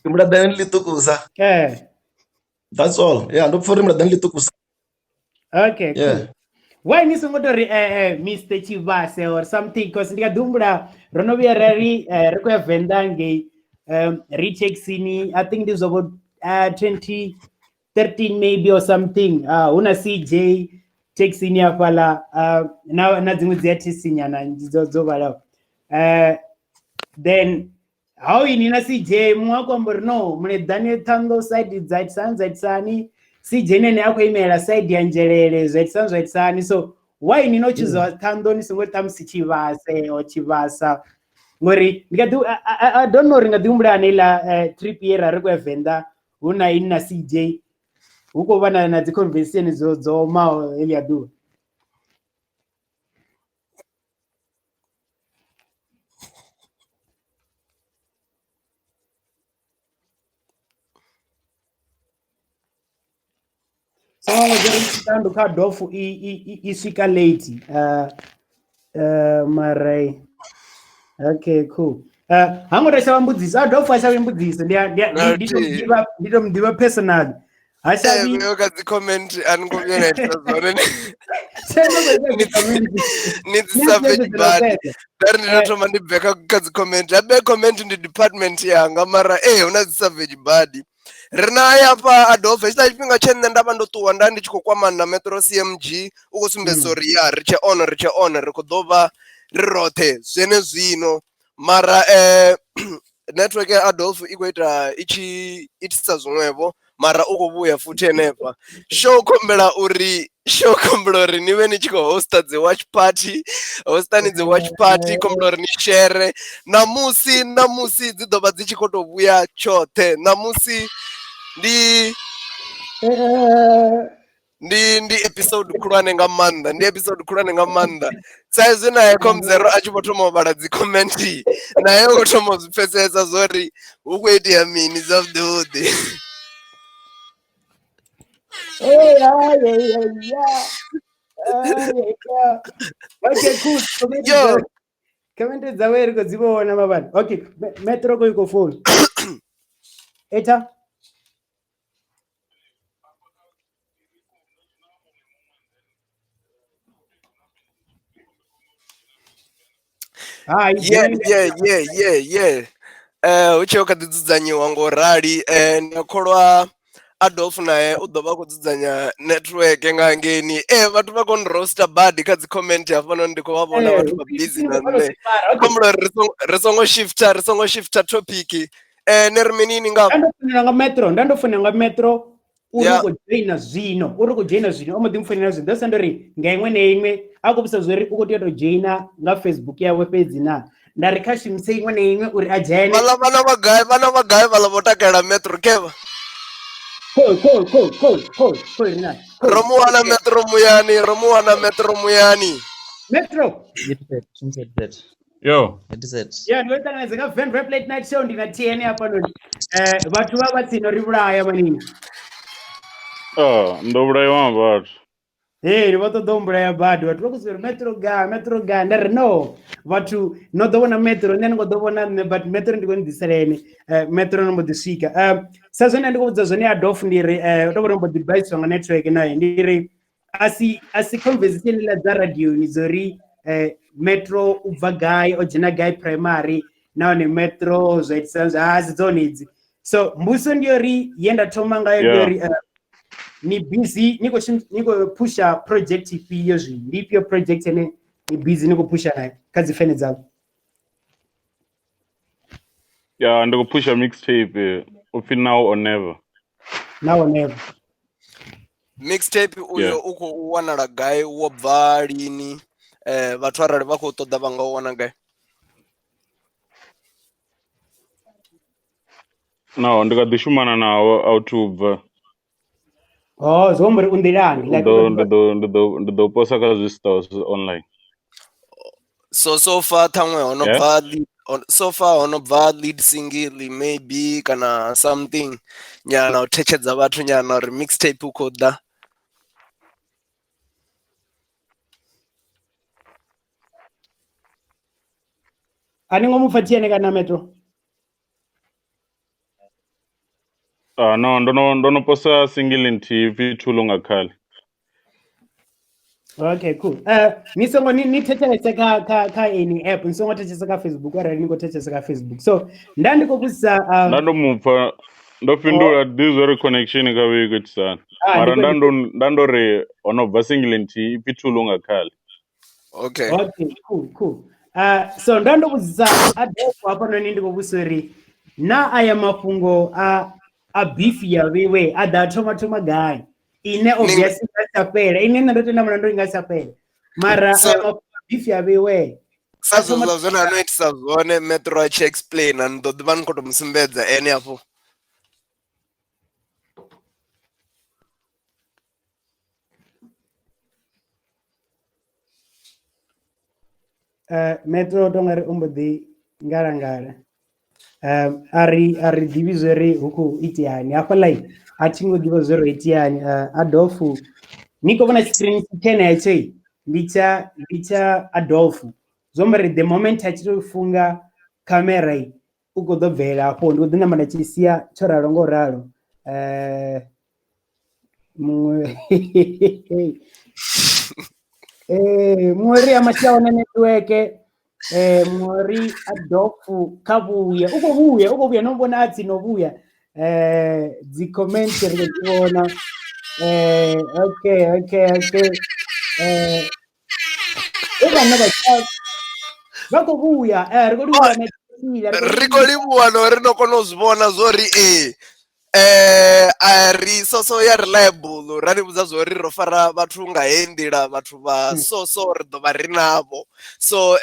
Muladani ḽiṱukusa. That's all. Yeah, ndo pfa uri Muladani ḽiṱukusa. Okay, cool. Yeah. Why ni songo tori Mr Tshivhase or something, cause ndi kha ḓi humbula ro no vhuya ra ri ri khou ya Venḓa ngei, ri taxini, I think ndi zwo vho 2013 maybe or something, hu na CJ taxini hafhaḽa, na dziṅwe dzi artist nyana dzo vhalaho. Then how ini na CJ muṅwe a khou amba uri no Muleḓane Ṱhando side dza itisani dza itisani, CJ nene a khou imela side ya Nzhelele zwa itisani zwa itisani. So why ni no choose Ṱhando ni songo ṱhamusi Tshivhase or Tshivhasa? Ngori ndi kha ḓi I don't know ri nga ḓi humbula haneiḽa trip ye ra ri khou ya Venḓa hu na ini na CJ, hu khou vha na dzi conversation dzo omaho heḽia ḓuvha. So ri kha dofu i swika late. Mara okay, cool. Ha ngo shavha mbudziso, a dofu a shavhi mbudziso, ndi to muḓivha personally. Ha shavhi kha dzi comment a ni ngo vhuya na ita zwone. Ni dzi savage bad. Ndari ndi ndo thoma ndi bve kha dzi comment. Habe comment ndi department yanga, mara hu na dzi savage bad. Ri naye hafha Adolf, hetshiḽa tshifhinga tshe nṋe nda vha ndo ṱuwa nda ndi tshi khou kwamana na Metro CMG, u khou sumbedzisa uri ya ri tshe on, ri tshe on, ri khou ḓo vha ri roṱhe zwenezwino. Mara network ya Adolf i khou ita i tshi itisa zwiṅwevho, mara u khou vhuya futhi henefha. Show khombela uri ni vhe ni tshi khou hosta dzi watch party, hostani dzi watch party, khombela uri ni share. Namusi dzi ḓo vha dzi tshi khou tou vhuya tshoṱhe. Namusi ndi episode khulwane nga maanḓa, ndi episode khulwane nga maanḓa. Sa izwi naye Comzero a tshi vho thoma u vhala dzi comment, naye u khou thoma u zwi pfesesa zwori hu khou itea mini zwavhuḓi vhuḓi. Okay, cool. Yo, comment dzawe ri khou dzi vhona mavhani. Okay, Metro ko iko phone. Eta Yeah. Hu tshe kha ḓi dzudzanyiwa ngo rali, ndi a kholwa Adolf naye u ḓo vha khou dzudzanya network nga ngeni. Vhathu vha khou roaster bad kha dzi comment hafhanoni, ndi khou vha vhona vhathu vha busy na nṋe. Khombela uri ri songo shifta topic. Ne ri minini nga Nda ndo founela nga Metro uri khou joina zwino, o mbo ḓi mpfounela zwino. Ndo senda uri nga iṅwe na iṅwe a khou vhudzisa zwori u khou tea u tou joina nga Facebook yawe fhedzi na. Nda ri kha shumise iṅwe na iṅwe uri a dzhene. Vhala vhana vha gae vhala vho takalela Metro kevha. Ko. Ro mu wana Metro muyani. Metro. Yo. Yeah, ndo ṱanganedza nga Venrap Late Night Show, ndi na TN hafha noni. Vhathu vha vha tsini ri vhulaya manini. Oh, ndo vhulaiwa nga vhathu. Hey, vha ṱoḓa u mbulaya badi, vhathu vha khou uri Metro ga, nda ri no. Vhathu no ḓo vhona Metro, nṋe ni khou ḓo vhona nṋe, but Metro ndi khou ni ḓisela ene. Metro no mbo ḓi swika. Sa zwone ndi khou vhudza zwone Adolf, ndi ri to vhona mbo ḓi baiswa nga network naye, ndi ri asi conversation ḽa dza radio ni dzo ri Metro u bva gai, o dzhena gai primary, nahone Metro zwa itisa zwa si dzone idzi. So mbuso ndi uri ye nda thoma ngayo ndi uri ni busy ni khou pusha project ifhio zwi, ndi ifhio project ene ni busy ni khou pusha nayo kha dzi fene dzavho? Yeah, ndi khou pusha mixtape upfi Now or Never. Now or Never. Mixtape uyo u khou wanala gai, wo bva lini? Vhathu arali vha khou ṱoḓa vha nga u wana gai? No, ndi kha ḓi shumana nawo a u bva. Oh, zwo amba uri u nḓilani. Ndi ḓo posa kha zwi stores online. So far ṱhaṅwe ho no bva so far ho no bva lead single maybe kana something nyana u thetshedza vhathu nyana uri mixtape u khou ḓa. A ni ngo mu pfa Tiene kana Metro? Ah, no, ndo no posa single nthihi pfi Thulo nga khale. Okay, cool. Ni songo ni thetshelese kha any app, ni songo thetshelesa kha Facebook arali ni khou thetshelesa kha Facebook. So nda ndi khou vhudzisa Nda ndo mu pfa ndo fhindula ḓi zwo ri connection kha vhe i khou itisana. Ah, Mara ndi nda ndo ri ho no bva single nthihi ipfi Thulo nga khale. Okay. Okay, cool, cool. So nda ndo vhudzisa Adolf hafhanoni, ndi khou vhudzisa uri na aya mafhungo a beef ya vhiwe a ḓa thoma thoma gai, ine obviously nga sa fhela, ine nṋe ndo tenda mulandu i nga sa fhela, mara So- aya mafhungo a beef ya vhiwe Sa zwezwiḽa zwone a no itisa zwone Metro a tshi explaina, ni ḓo ḓi vha ni khou tou mu sumbedza ene hafho. Metro to nga ri o mbo ḓi ngalangala. A ri ḓivhi zwori hu khou iteani hafha live, a thi ngo ḓivha zwori ho iteani. Adolf, ni khou vhona screen tshena hetsho ndi tsha Adolf, zwo amba uri the moment a tshi to funga camera i u khou ḓo bvelela hafho, ndi khou ḓi namba nda tshi sia tsho ralo ngo ralo. Muṅwe ri a mashaona network, muṅwe ri Adolf kha vhuye, u khou vhuya, u khou vhuya, no vhona a tsini no vhuya. Dzi comment ri khou dzi vhona. Okay, e vhanna vha khou vhuya, ri khou livhuwa na Ri khou livhuwa no ri no kona u zwi vhona zwori ee a ri so ya reliable, ra ni vhudza zwori ro fara vhathu nga heyi nḓila, vhathu vha so ri ḓo vha ri navho, so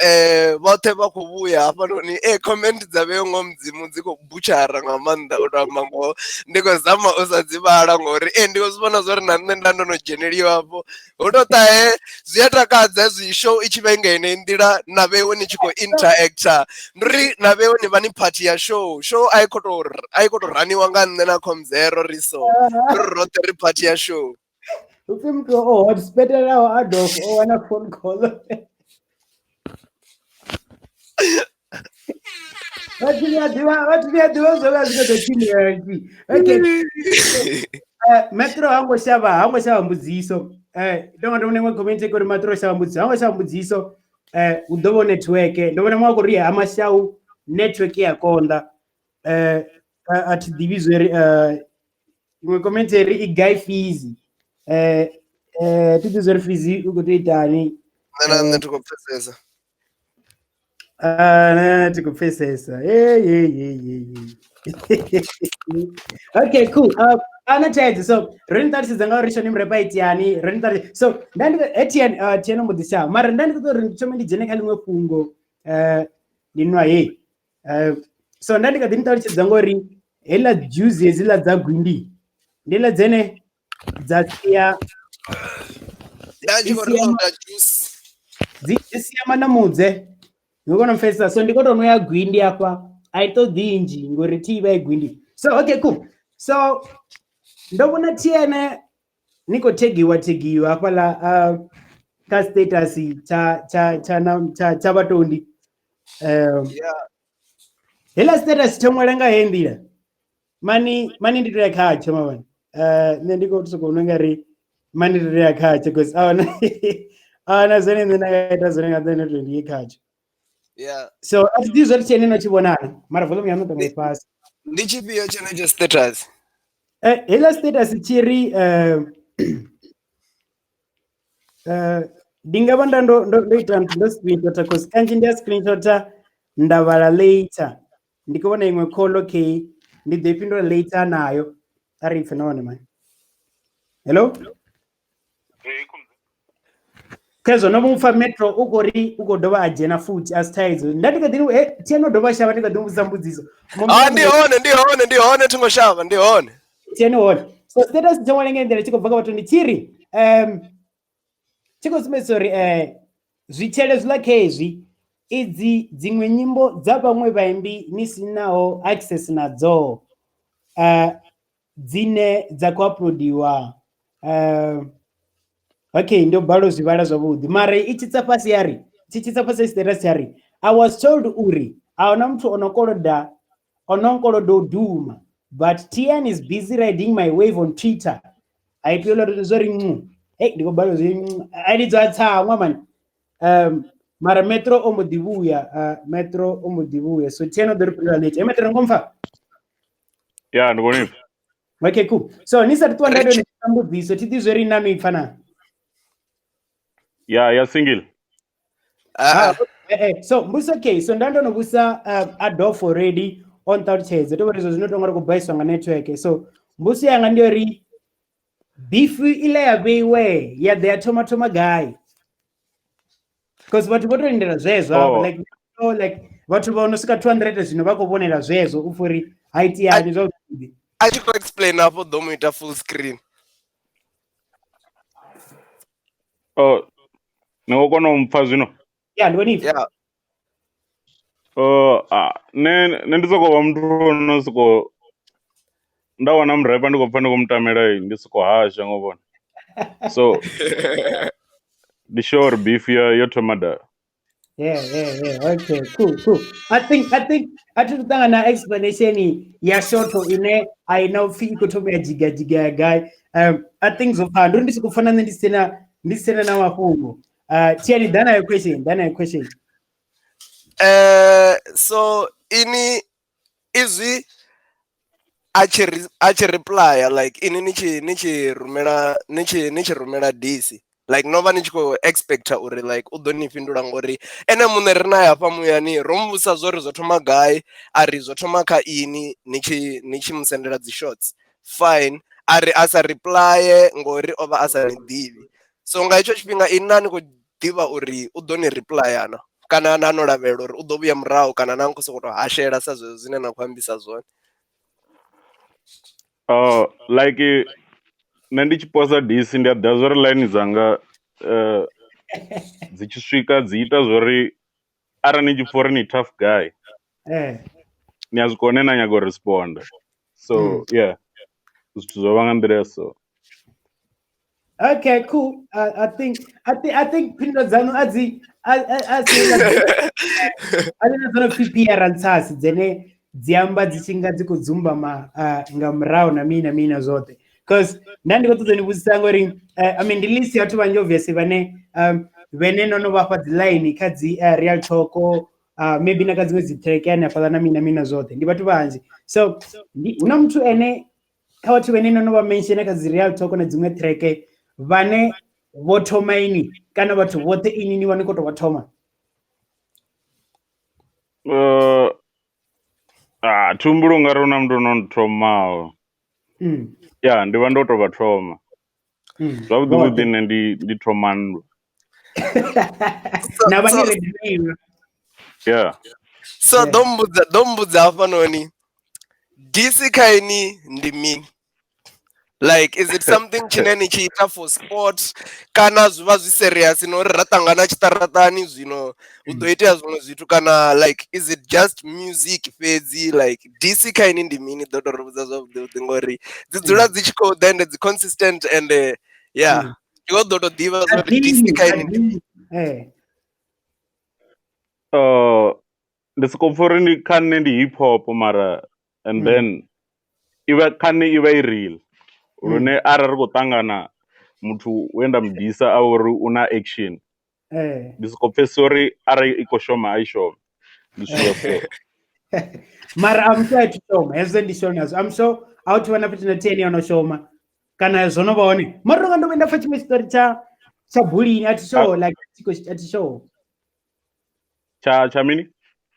vhoṱhe vha khou vhuya hafhanoni. Comment dza vheo ngo mudzimu dzi khou butshara nga maanḓa, u to amba ngoho ndi khou zama u sa dzi vhala ngori ndi khou zwi vhona zwori na nṋe nda ndo no dzheneliwa hafho hu to ṱahe. Zwi a takadza hezwi show i tshi vha i nga yeneyi nḓila, na vheiwe ni tshi khou interacta, ndi uri na vheiwe ni vha ni part ya show. Show a i khou tou a i khou tou raniwa nga nṋe na Comzero, ri so ndi uri roṱhe ri part ya show. Upfi muthu o hotspotelaho Adolf o wana phone call. Vhathu ni a ḓivha, vhathu ni a ḓivha zwo vha zwi khou ḓo tshimbila nti. Okay. Metro hango shavha mbudziso. Ndo nga ndo vhona iṅwe comment uri Metro shavha mbudziso, hango shavha mbudziso. Hu ḓo vha network. Ndo vhona muṅwe uri ha mashau network ya konḓa. A thi ḓivhi zwori iṅwe comment ri i gai fees. Thi ḓivhi zwori fees u khou tou itani. Nṋe na nṋe thi khou pfesesa. Ah, ne, thi khou pfesesa. Hey, hey, hey, hey, hey. Okay, cool. Ana thaidzo, so ro ni ṱalutshedza nga uri Shoni Murepa itiani, ro ni ṱalutshedza. So nda ndi Etienne, Etienne mbo ḓi shavha, mara nda ndi ṱoḓa uri ndi thome ndi dzhene kha ḽiṅwe fhungo, ndi nwa he. So nda ndi kha ḓi ni ṱalutshedza ngori heiḽa juice hedziḽa dza gwindi ndi ḽa dzene dza sia Nda tshi khou ri ṱoḓa juice. Dzi sia manamudze, ni kona u pfesesa. So ndi khou tou nwa ya gwindi hafha, a i ṱoḓi nnzhi ngori thi ivha i gwindi. So okay, cool. So ndo vhona Tiene ni khou thegiwa thegiwa hafhaḽa kha status tsha vhatondi. Heiḽa status tsho ṅwala nga heyi nḓila, mani mani ndi to ya khatsho mavhani. Nṋe ndi khou sokou nwa nga ri mani ndi to ya khatsho because ahuna zwone nṋe nda nga ita zwone nga nḓila ine ndi ye khatsho. So a thi ḓivhi zwa uri Tiene no tshi vhonana, mara volume yaṋu tonga i fhasi. Ndi tshifhio tshenetsho status? Heiḽa status tshi ri ndi nga vha nda ndo ita ndo screenshota, cause kanzhi ndi a screenshota nda vhala later. Ndi khou vhona iṅwe call, okay, ndi ḓo i fhindula later nayo. A ri pfhe nahone mani. Hello? Khezwo no mupfa Metro u khou ri u khou dovha a dzhena futhi, a si thaidzo. Nda ndi kha ḓi Tiene o dovha a shavha, ndi kha ḓi muvhudzisa mbudziso. Ah, ndi hone, ndi hone, ndi hone, thi ngo shavha, ndi hone. Tiene hone. So status tsho ṅwala nga nḓila tshi khou bva kha vhathu ndi tshi ri tshi khou sumbedzisa uri zwitshele zwiḽa khezwi idzi dziṅwe nyimbo dza vhaṅwe vhaimbi ni sinaho access nadzo, dzine dza khou uploadiwa. Okay, ndo bala u zwi vhala zwavhuḓi, mara i tshi tsa fhasi ya ri, tshi tshi tsa fhasi status ya ri I was told uri ahuna muthu ono koloda ono nkoloda u duma, but TN is busy riding my wave on Twitter. I feel uri zwo ri hey ndi khou balelwa zwi a lidzwa tsaṅwa man. Mara Metro o mbo ḓi vhuya, Metro o mbo ḓi vhuya, so TN o ḓo ri fhindula later. Metro ngomfa. Ya, ndi khou nipfa. Okay, cool. So ni sa ṱuwa nda ndo ni mbudziso thi ḓi zwo ri na no ipfa na. Ya single. So mbudziso okay, so nda ndo no vhusa Adolf already on ṱalutshedza to vhori zwino tonga ri khou baiswa nga network. So mbudziso yanga ndi uri beef ile ya vheiwe ya ḓa ya thoma thoma gai? Because vhathu vho to lindela zwezwo, like vhathu vha no swika 200 zwino vha khou vhonela zwezwo u fori ha itiani zwavhuḓi. A tshi khou explain afho ḓo mu ita full screen. Oh, ni khou kona u mpfa zwino? Yeah, ndi vhoni. Yeah. Ne ndi soko vha muthu no soko nda wana murepa ndi khou pfa ndi khou mutamela ndi soko hasha ngo vhona. So ndi sure beef yo thoma da. Yeah. Okay, cool. I think I took ṱangana explanation ya short ine I know pfi i khou thoma ya jiga jiga ya guy. I think so far ndi soko pfana nṋe ndi sina na mafhungo. Tiani dana your question. So ini izwi a tshi reply like ini ni tshi rumela ni tshi rumela DC like no vha ni tshi khou expecta uri like u ḓo ni fhindula ngori ene muṋe ri naye hafha muyani ro muvhusa zwori zwo thoma gai, a ri zwo thoma kha ini ni tshi musendela dzi shots, fine, a ri a sa replye ngori o vha a sa ni ḓivhi. So nga hetsho tshifhinga ini na ni khou ḓivha uri u ḓo ni replya na kana na no lavhelela uri u ḓo vhuya murahu kana na khou sokou tou hashela sa zwezwo zwine na khou ambisa zwone? Like nṋe ndi tshi posa DC ndi a ḓivha zwori line dzanga dzi tshi swika dzi ita zwori arali ni tshi pfha uri ni tough guy ni a zwi kone na nyaga u responda. So yeah, zwithu zwo vha nga nḓila ya so. Okay, cool. I think phindulo dzanu a dzi a dzi dzo pfi PR ntsasi dzene dzi amba dzi tshi nga dzi khou dzumbama nga murahu na mina mina zwoṱhe. Because nda ndi khou ṱoḓa ni vhudzisa ngori I mean ndi list ya vhathu vhanzhi obviously vhane vhene no no vhafha dzi line kha dzi real talk, maybe na kha dziṅwe dzi track hanefhaḽa na mina mina zwoṱhe, ndi vhathu vhanzhi. So hu na muthu ene kha vhathu vhene no no vha mention kha dzi real talk na dziṅwe track vhane vho thoma ini kana vhathu vhoṱhe ini ni vha ni khou tou vha thoma? Thi humbuli u nga ri hu na muthu ono nthomaho. Ya, ndi vha ndo tou vha thoma. Zwavhuḓi vhuḓi nṋe ndi thoma nndwa. Na vha ni ready. Yeah. So ḓo mbudza hafhanoni DC kha ini ndi mini? Like, is it something tshine ni tshi ita for sport kana zwi vha zwi serious no uri ra ṱangana tshiṱaratani zwino hu ḓo itea zwiṅwe zwithu, kana like is it just music fhedzi? Like DC kha ini ndi mini? Ḓo to ri vhudza zwavhuḓi vhuḓi ngori dzi dzula dzi tshi khou ḓa ende dzi consistent and yeah, ndi khou ḓo to ḓivha zwori DC kha ini ndi mini. Ndi soko pfha uri ndi kha nṋe ndi hip hop mara and then ivha kha nṋe ivha i real. Lune arali ri khou ṱangana muthu we nda mu disa a uri u na action, ndi soko pfhesesa uri arali i khou shoma a i shome, ndi zwithu zwa so. Mara I'm sure a thi shoma, hezwo ndi sure nazwo. I'm sure a hu thuvha na futhi na TN yo no shoma kana zwo no vha hone. Mara ndo nga ndo vhuya nda pfha tshiṅwe tshiṱori tsha bullying, a thi sure, like a thi sure. Tsha mini?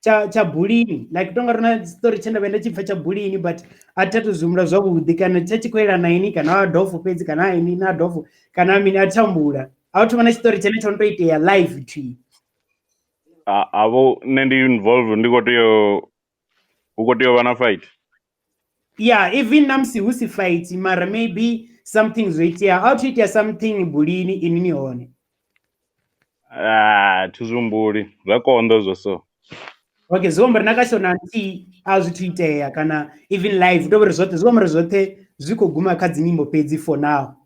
Tsha bullying, like tonga rina story tshe nda vhuya nda tshi pfha tsha bullying, but a thi athu zwi humbula zwavhuḓi kana tsha tshi khou yelana ini kana Adolf fhedzi kana ini na Adolf kana mini, a thi humbula. A hu thuvha na tshiṱori tshene tsho no tou itea live thwi. Avho nṋe ndi involve, ndi khou tea hu khou tea u vha na fight. Yeah, even namusi hu si fight mara maybe something zwo itea, a hu thu itea something bullying ini ni hone. Thi zwi humbuli, zwa konḓa zwo so. Okay, zwi amba uri na kha shona nthihi a zwi thu itea kana even live, to uri zwoṱhe zwi amba uri zwoṱhe zwi khou guma kha dzi nyimbo fhedzi for now.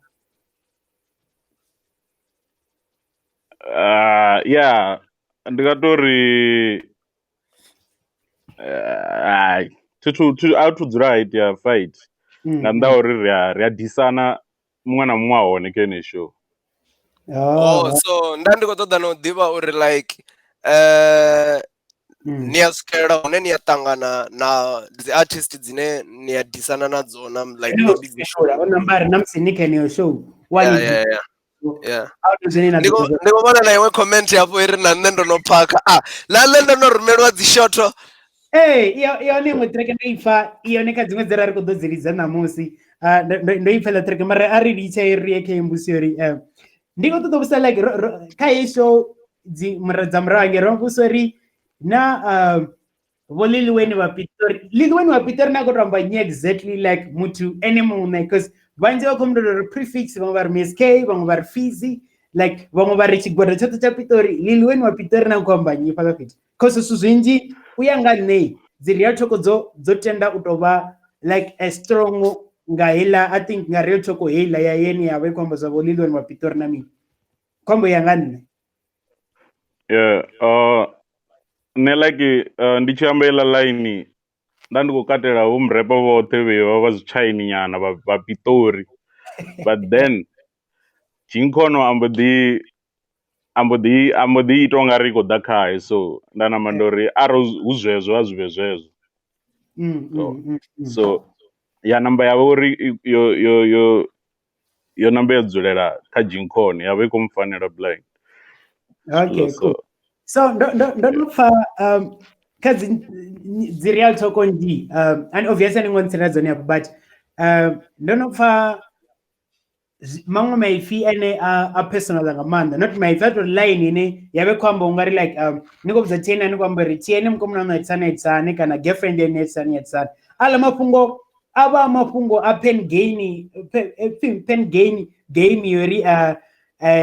Yeah, Ndi nga tori hai thi thu a thu dzula ha itea fight nga nnḓa ha uri ri a disana muṅwe na muṅwe a hone kha yeneyi show. Oh, so nda ndi khou ṱoḓa na u ḓivha uri like ni a swikelela hune ni a ṱangana na dzi artist dzine ni a disana nadzo na like maybe dzi show o namba ri na musi ni kha yeneyo show wa yeah, yeah, yeah. Yeah. Ndi khou vhona na iṅwe comment hafho iri na nṋe ndo no phakha ah na nṋe ndo no rumelwa dzi shotho. Ee, yone iṅwe track ndo ipfa yone kha dziṅwe dze ra ri khou ḓo dzi lidza ṋamusi ndo ipfa ḽa track mara a ri litshe ri ye kha mbusi uri ndi khou ṱoḓa u vhusa like kha heyi show dzi dza murahu hangei ro vhusa uri na vho Lil Wayne vha Pitori Lil Wayne wa Pitori na khou to amba nnyi exactly like muthu ene muṋe because vhanzhi vha khou mndolo uri prefix vhaṅwe vha ri Miss K vhaṅwe vha ri Fizzy like vhaṅwe vha ri tshigwada tshoṱhe tsha Pitori Lil Wayne wa Pitori na khou amba nnyi fhaḽa fhethu cause zwithu zwinzhi u ya nga nṋe dzi real talk dzo tenda u tou vha like a strong nga heiḽa I think nga real talk heiḽa ya yene ya vha i khou amba zwa vho Lil Wayne wa Pitori na mini khombo ya nga nṋe. Yeah, nṋe like ndi tshi amba iḽa line nda ndi khou katela vho murepo vhoṱhe vhe vha vha zwitshaini nyana vha Pitori but then Jinkhono ambo ḓi ita ungari i khou ḓa khae so nda namba ndo ri arali hu zwezwo a zwi vhe zwezwo. So ya namba ya vha uri yo namba ya dzulela kha Jinkhono ya vha i khou mufanela blind. Okay, cool. So ndo no pfa kha dzi real talk ndi and obviously ni ngo ntsela dzone afho but ndo no pfa maṅwe maipfi ane a personal nga maanḓa not maipfi a to line ine ya vhe khou amba ungari like ni khou vhudza TN ni khou amba uri TN mukomana na itsana itsane kana girlfriend ene itsane itsane ala mafhungo a vha mafhungo a pen gain pen gain game yori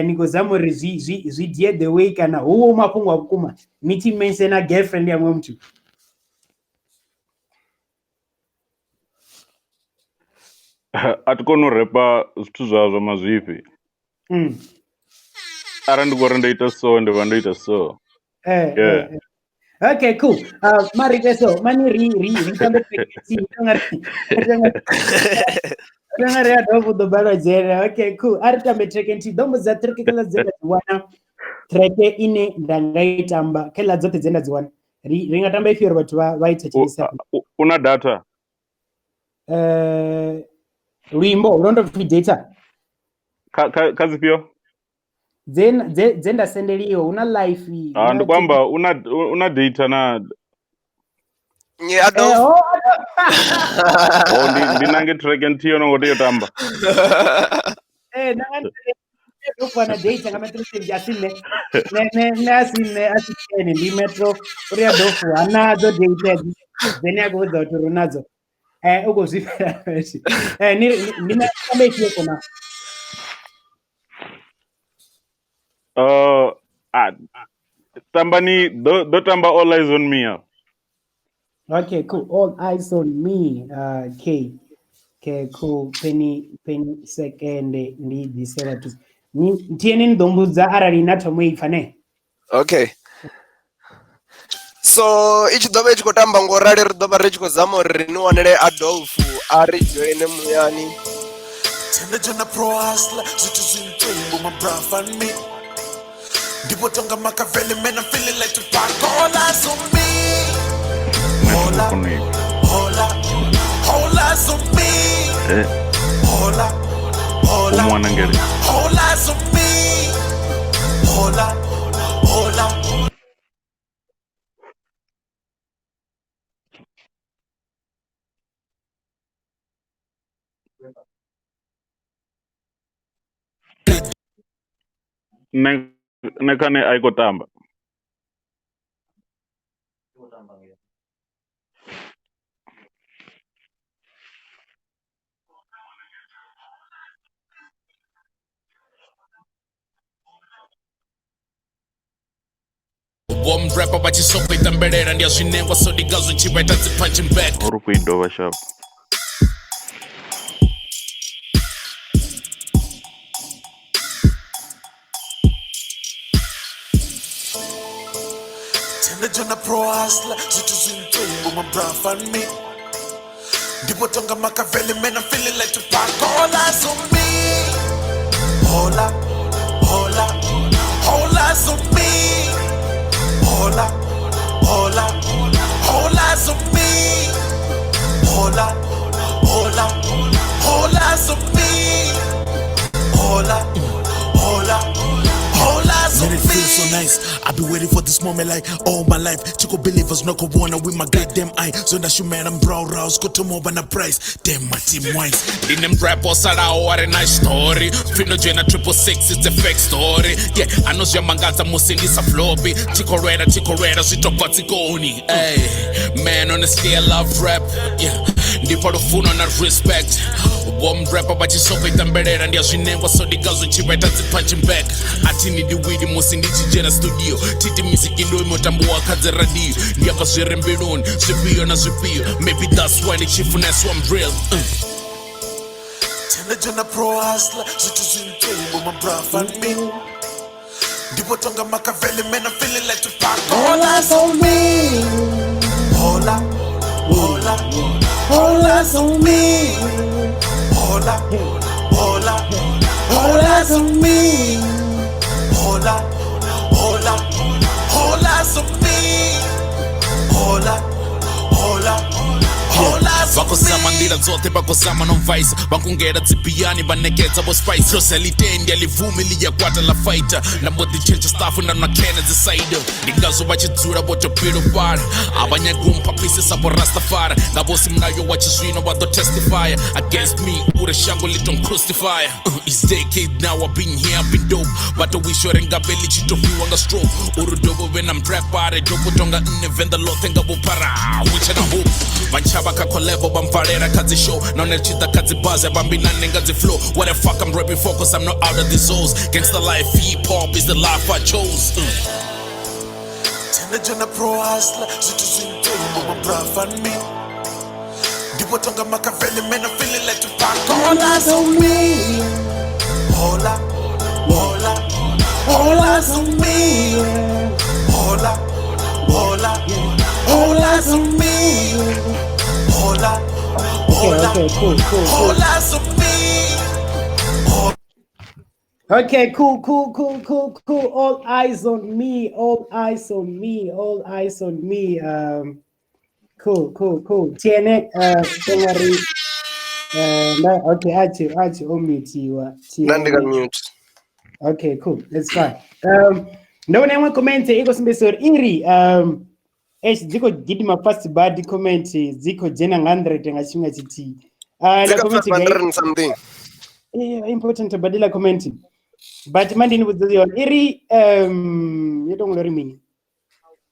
ni khou zama uri zwi die the way kana huwo mafhungo a vhukuma ni tshi mention na girlfriend ya muṅwe muthu. A thi koni u repa zwithu zwa mazwifhi. Arali ndi khou ri ndo ita so ndi vha ndo ita so. Yeah. Okay, cool. Mari so mani ri tambe ri a dovha ḓo balwa dzhele. Okay, cool. A ri tambe track nthihi ḓo mbudza track khaḽa dze nda dzi wana track ine nda nga i tamba khaḽa dzoṱhe dze nda dzi wana ri nga tamba ifhio uri vhathu vha i thetshelesa. U na data? Luimbo lwo ndo pfi data. Kha dzifhio? Dze nda sendeliwa hu na life. Ndi khou amba u na data na ndi nange track nthihi yo no ngo tea u tamba. Ndo fana data nga metro change a si nṋe nṋe a si nṋe a si ene ndi metro uri a ḓo fuwa nadzo data dzene a khou vhudza vhathu uri nadzo u khou zwi fhela ndi na tamba ifhio kona. Tambani do tamba All Eyes on Me. Okay, cool. All Eyes on Me. Okay. Okay, cool. Penny second ndi ḓisela thuso. Ni ni ḓo mbudza arali na thomo i pfa ne. Okay. So i tshi ḓo vha i tshi khou tamba ngo rali ri ḓo vha ri tshi khou zama uri ri ni wanele Adolf a ri joine muyani. Tshenda pro hustler zwithu zwintsumbu my bra fund me. Ndipo tonga Machiavelli man I'm feeling like Tupac. All eyes on me. Hola, hola, all eyes on me. Hola, hola, all eyes on me. Hola, hola. Nṋe khane a i khou tamba. Vho mrapa vha tshi sokou itambelela ndi a zwinengwa so ndi ngazwo tshi vha ita dzi punching bag. Uri khou i dovha sharp. Tshende dzhona pro hustler, zwithu zwi ntsumbu my bra fund me. Ndi vho tonga Machiavelli, man, I'm feeling like Tupac. All eyes on me. Hola, hola, all eyes on me. Hola, hola, all eyes on me. Hola, hola, all eyes on me. Hola, hola, all eyes on Man, it feels so me. nice. I've been waiting for this moment like all my life. Chico believers no corona with my goddamn eye. So that you man, I'm brow rouse. Go to more than a price. Damn, my team wise. Ndine mrap osalaho a re na xitori pfino dzhena 666, it's a fake story, yeah. Ano zwi a mangadza musi ndi sa floppy, thi khou lwela zwi to bva tsikoni. Ay man, honestly, I love rap, yeah. Ndi pfa lufuno na respect, vho mrapa vha tshi soko ita mbelela ndi a zwi nengwa, so ndi ngazwo tshi vha ita dzi punching back. A thi ni ndi wili musi ndi tshi dzhena studio, thiti music ndo imo tambuwa kha dzi radio, ndi amba zwi re mbiluni, zwifhio na zwifhio. Maybe that's why ndi tshi funeswa, I'm real. Tshende dzhona pro hustler, zwithu zwi ntsumbu my bra fund me. Ndi vho tonga Machiavelli, man, I'm feeling like Tupac. All eyes on me. Hola, hola, all eyes on me. Hola, hola, all eyes on me. Hola, hola, all eyes on me. Hola, hola, all eyes Vha on khou zama me. Nḓila dzoṱhe vha khou zama no mvaisa, vha kungela dzibiyani vha nekedza vho spice hlose litendi a ḽivumi ḽi ya kwata ḽa fighter, nda mbo ḓi tshentsha staff nda nwa kene dzi cider. Ndi ngazwo vha tshi dzula vho to bilufhala, a vha nyagi u mpha vho rastafara nga vho si mulayo wa tshizwino vha ḓo testify against me uri shango ḽi don't crucify. It's decade now I've been here, I've been dope, vha to wisha uri ngabe ḽi tshi to fhiwa nga stroke uri dovho vhe na mrapare dopo tonga nṋe venḓa ḽoṱhe nga vhuphara hu tshe na hope. Vha ntshava kha collabo, vha mpfalela kha dzi show, nahone tshi ḓa kha dzi bars vha mbinane nga dzi flow. What the fuck I'm rapping for, 'cause I'm not out of the zones. Gangster life, hip hop is the life I chose. Tshende dzhona pro hustler, zwithu zwi ntsumbu my bra fund me. Ndi vho tonga Machiavelli, man, I'm feeling like Tupac. All eyes on me. Hola, hola, all eyes on me. Hola, hola, all eyes on me. Hola, Okay, hola, okay, cool, cool, cool. all eyes on me. Okay, cool, cool, cool, cool, cool. All eyes on me, all eyes on me, all eyes on me. Cool, cool, cool. Tiene, don't worry. Okay, achi, achi, omitiwa. Nda ndi ka mute. Okay, cool. That's fine. Ndabona imwe comment iko sumbedzisa uri iri eish dzi khou gidima fast bad, comment dzi khou dzhena nga 100 nga tshifhinga tshithihi. Dzi La kha comment gai 500 and something. Important badela comment. But mandi ni vhudza yone iri yo to uri mini?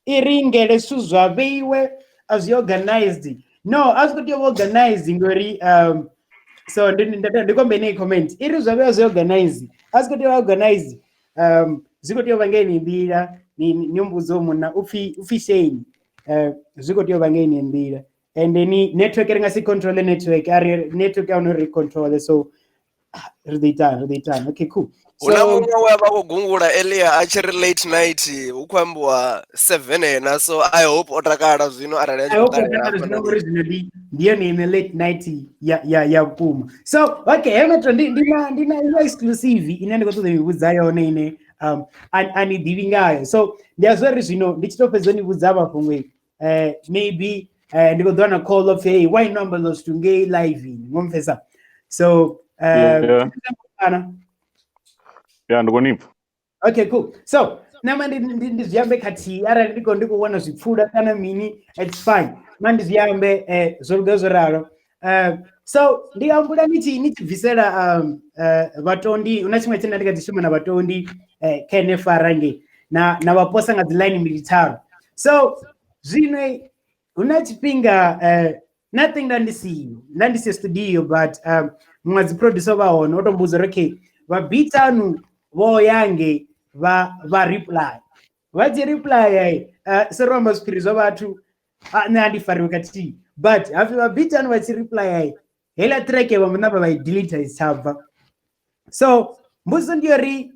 Iri ngele zwithu zwa vheiwe a zwi organized. No, a zwi khou tea u vha organized ngori so ndi kombe nei comment iri zwa vheiwa zwi organized. A zwi khou tea u vha organized. Zwi khou tea u vha nga ine nḓila ni mbudzo munna upfi Shane. Zwi khou tea u vha nga ine nḓila. And then network ri nga si control network, ari network a no ri control, so ri ḓo itani, ri ḓo itani. Okay, cool. Hu na So muṅwe we a vha khou gungula earlier a tshi ri late night hu khou ambiwa 7 ena, so I hope o takala zwino arali a tshi I khou hope ṱalela takala zwino hafhanoni. ngori zwino ndi yone ine late night ya vhukuma. So okay, he metro ndi na iṅwe exclusive ine ndi khou ṱoḓa u vhudza yone ine a ni ḓivhi ngayo. So ndi a zwa uri zwino ndi tshi to fhedza ni vhudza mafhungo, maybe ndi khou ḓo wana call of, "Hey, why no amba zwithu ngei live?" Ngo mpfesa. So kana Yeah, ndi khou ni pfa. Okay, cool. So nama ndi zwi ambe khathihi, arali ndi khou wana zwipfula kana mini, it's fine. Ma ndi zwi ambe, zwo luga zwo ralo. So ndi humbula ni tshi bvisela vhatondi, huna tshiṅwe tshine nda ndi kha ḓi shuma na vhatondi kha NFR ngei na vha posa nga dzi line mbili tharu. So zwino hu na tshifhinga nothing nda ndi si studio, but muṅwe dzi producer vha hone o to mbudza uri okay, vha beat anu vho yange vha reply, vha tshi reply, se ro amba zwiphiri zwa vhathu, nṋe a ndi fariwe khathihi, but hapfi vha beat anu vha tshi reply heiḽa track vha mbo namba vha i delete i si tsha bva. So mbudziso ndi yori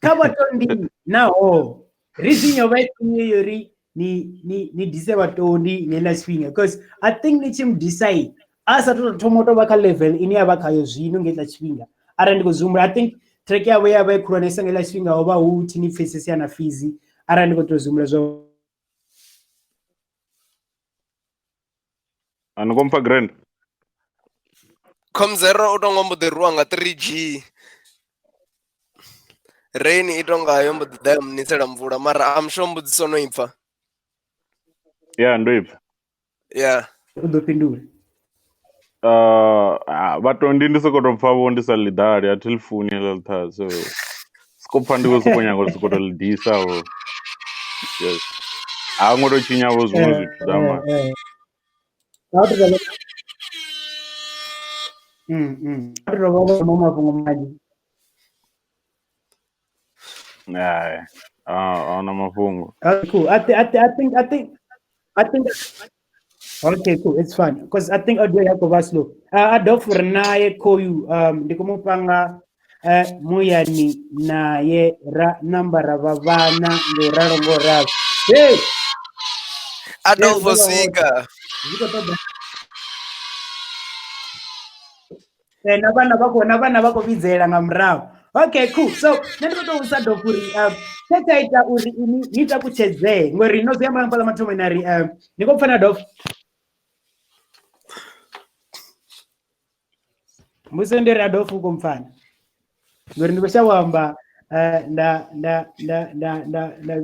kha vhatondi naho Reason yo vha ifhio yori ni dise vhatondi ngeḽa tshifhinga, because I think ni tshi mu decide a sa to thoma u tou vha kha level ine ya vha khayo zwino ngeḽa tshifhinga. Arali ndi khou zwi humbula, I think track yavho ya vha i khulwanesa ngeḽa tshifhinga ho vha hu thi ni pfesesi na Fizi, arali ndi khou tou zwi humbula zwo. A ni kompfa grand. Com0 u tonga mbo ḓi rwiwa nga 3G. Rain i tonga yo mbo ḓi ḓa ya munisela mvula, mara I'm sure mbudziso no ipfa. Yeah, ndo ipfa. Yeah. U ḓo fhindula. Vhatondi ndi soko to pfa vho ndi sa ḽi ḓali, a thi ḽi funi heḽo ḽitha, so siko pfa ndi khou soko nyaga uri soko to ḽi disa vho. Yes. A ngo to tshinya vho zwiṅwe zwithu da man. Mafhungo manzhi. Hai, a huna mafhungo. Cool. I think okay, cool. It's fine because I think audio yako va slow. Adolf ri naye khoyu ndi khou mu panga muyani naye ra nambara vha vhana ngo ralo ngo ralo. Hey! Adolf swika. Na vhana vha khou vhidzela nga murahu. Okay, cool. So, nṋe ndi khou tou vhudzisa Adolf uri tshe tsha ita uri ini ni takutshedzee ngori no zwi amba hafhaḽa mathomoni na ri ni khou pfa na Adolf? Mbudziso ndi ri Adolf u khou mpfana ngori ndi khou shavha u amba nda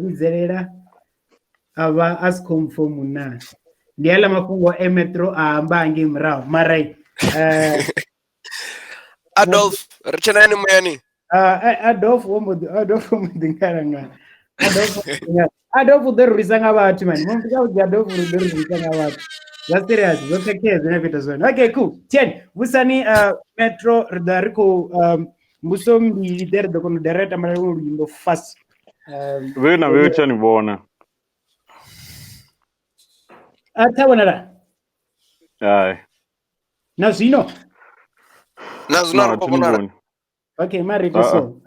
vhidzelela a vha a si khou mpfa munna. Ndi aḽa mafhungo e Metro a amba ngei murahu mara Adolf ri tshena yani muyani. Adolf wo mbo ḓi ngalangala. Adolf u ḓo ri rwisa nga vhathu mani. Muthu kha vhudze Adolf uri u ḓo ri rwisa nga vhathu. Zwa serious, zwo khakhea zwine a khou ita zwone. Okay, cool. Tien, vhusani Metro ri ḓo ri khou mbuso mbili ḓe ri ḓo kona u dara tamba luṅwe luimbo fast. Vhe na vhe tsha ni vhona. A tha vhonala. Hai. Na zwino? Na zwino ri khou vhonala. Okay, mara ri so.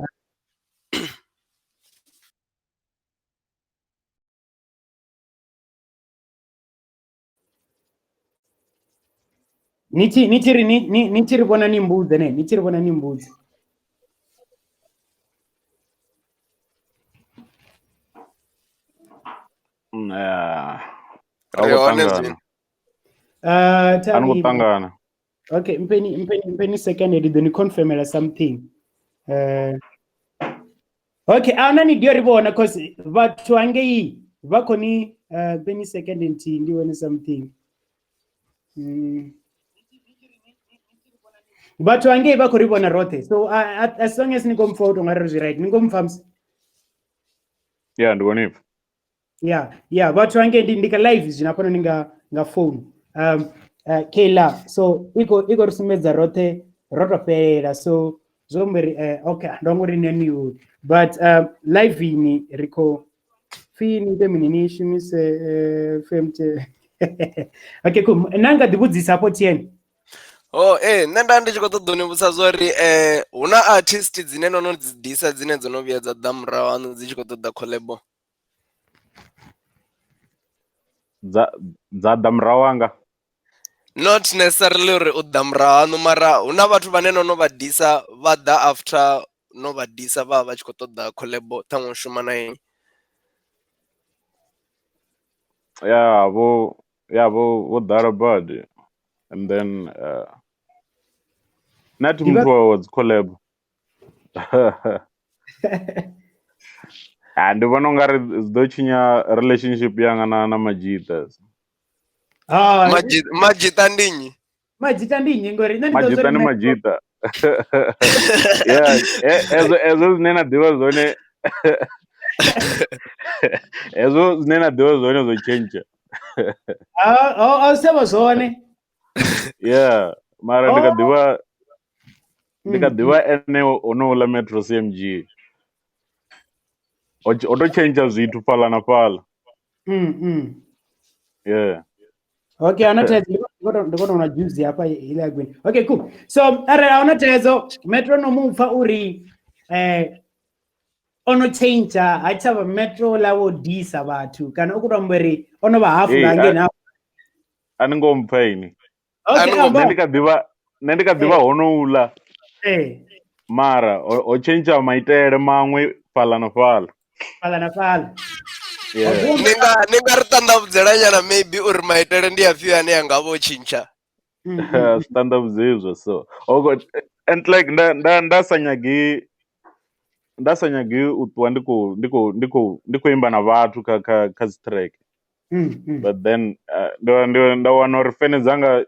Ni tshi ri vhona ni mbudze ne, ni tshi ri vhona ni mbudze. Ri hone zwino. A ni ṱangana. Okay, mpeni second ndi ḓo ni confirmela something. Okay, a huna ni dio ri vhona cause vhathu hangei vha khou ni mpeni second nthihi ndi vhone something. Vhathu hangei vha khou ri vhona roṱhe, so as long as ni khou mpfa u tou nga ri zwi right, ni khou mpfa musi? Yeah, ndi vhona ipfa. Yeah, vhathu hangei ndi ka live zwino hafhanoni nga phone. Kayla, so iko ri sumbedza roṱhe ro to fhelela, so zwo amba uri okay, ndo ngori ni new, but live ini ri khou pfi ni ite mini, ni shumise FMT. Okay, cool. Nna nga ḓi vhudzisa hafho TN. Oh, nṋe nda ndi tshi khou ṱoḓa u ni vhudza zwa uri hu na artist dzine no no dzi disa dzine dzo no vhuya dza ḓa murahu haṋu dzi tshi khou ṱoḓa collabo? Dza ḓa murahu hanga? Not necessarily uri u ḓa murahu haṋu, mara hu na vhathu vhane no no vha disa vha ḓa after no vha disa vha vha tshi khou ṱoḓa collabo ṱhaṅwe u shuma na inwi. Yeah, vho ḓala badi. And then not muthu wa dzi collab. Ndi vhona ungari zwi ḓo tshinya relationship yanga na Majita. Majita ndi nnyi? Majita ndi nnyi ngori nṋe ndi ḓo Majita ndi Majita. Yeah, ezwo zwine na ḓivha zwone. Ezwo zwine na ḓivha zwone zwo tshentsha. A zwi vha zwone. Yeah, mara ndi kha ḓivha ene honouḽa Metro CMG. O to tshentsha zwithu fhaḽa na fhaḽa. Yeah. Okay, ana thaidzo, ndi khou tou juice hafha ile gwini. Okay, cool. So arali ahuna thaidzo, Metro no mu pfa uri Ono change ha tsha vha Metro ḽa vho disa vhathu kana u khou to amba uri ono vha hafu nga ngei na a ni ngo mpfa ini. Okay, nṋe ndi kha ḓivha nṋe ndi kha ḓivha honouḽa mara ho tshentsha maitele maṅwe fhaḽa na fhaḽa. Fhaḽa na fhaḽa. Ni nga ri ṱanḓavhudzela nyana maybe uri maitele ndi afhio ane a nga vha o tshintsha? Zwi ṱanḓavhudzei so and like nda sa nyagi u ṱuwa ndi khou imba na vhathu kha dzi track. But then nda wana uri fene dzanga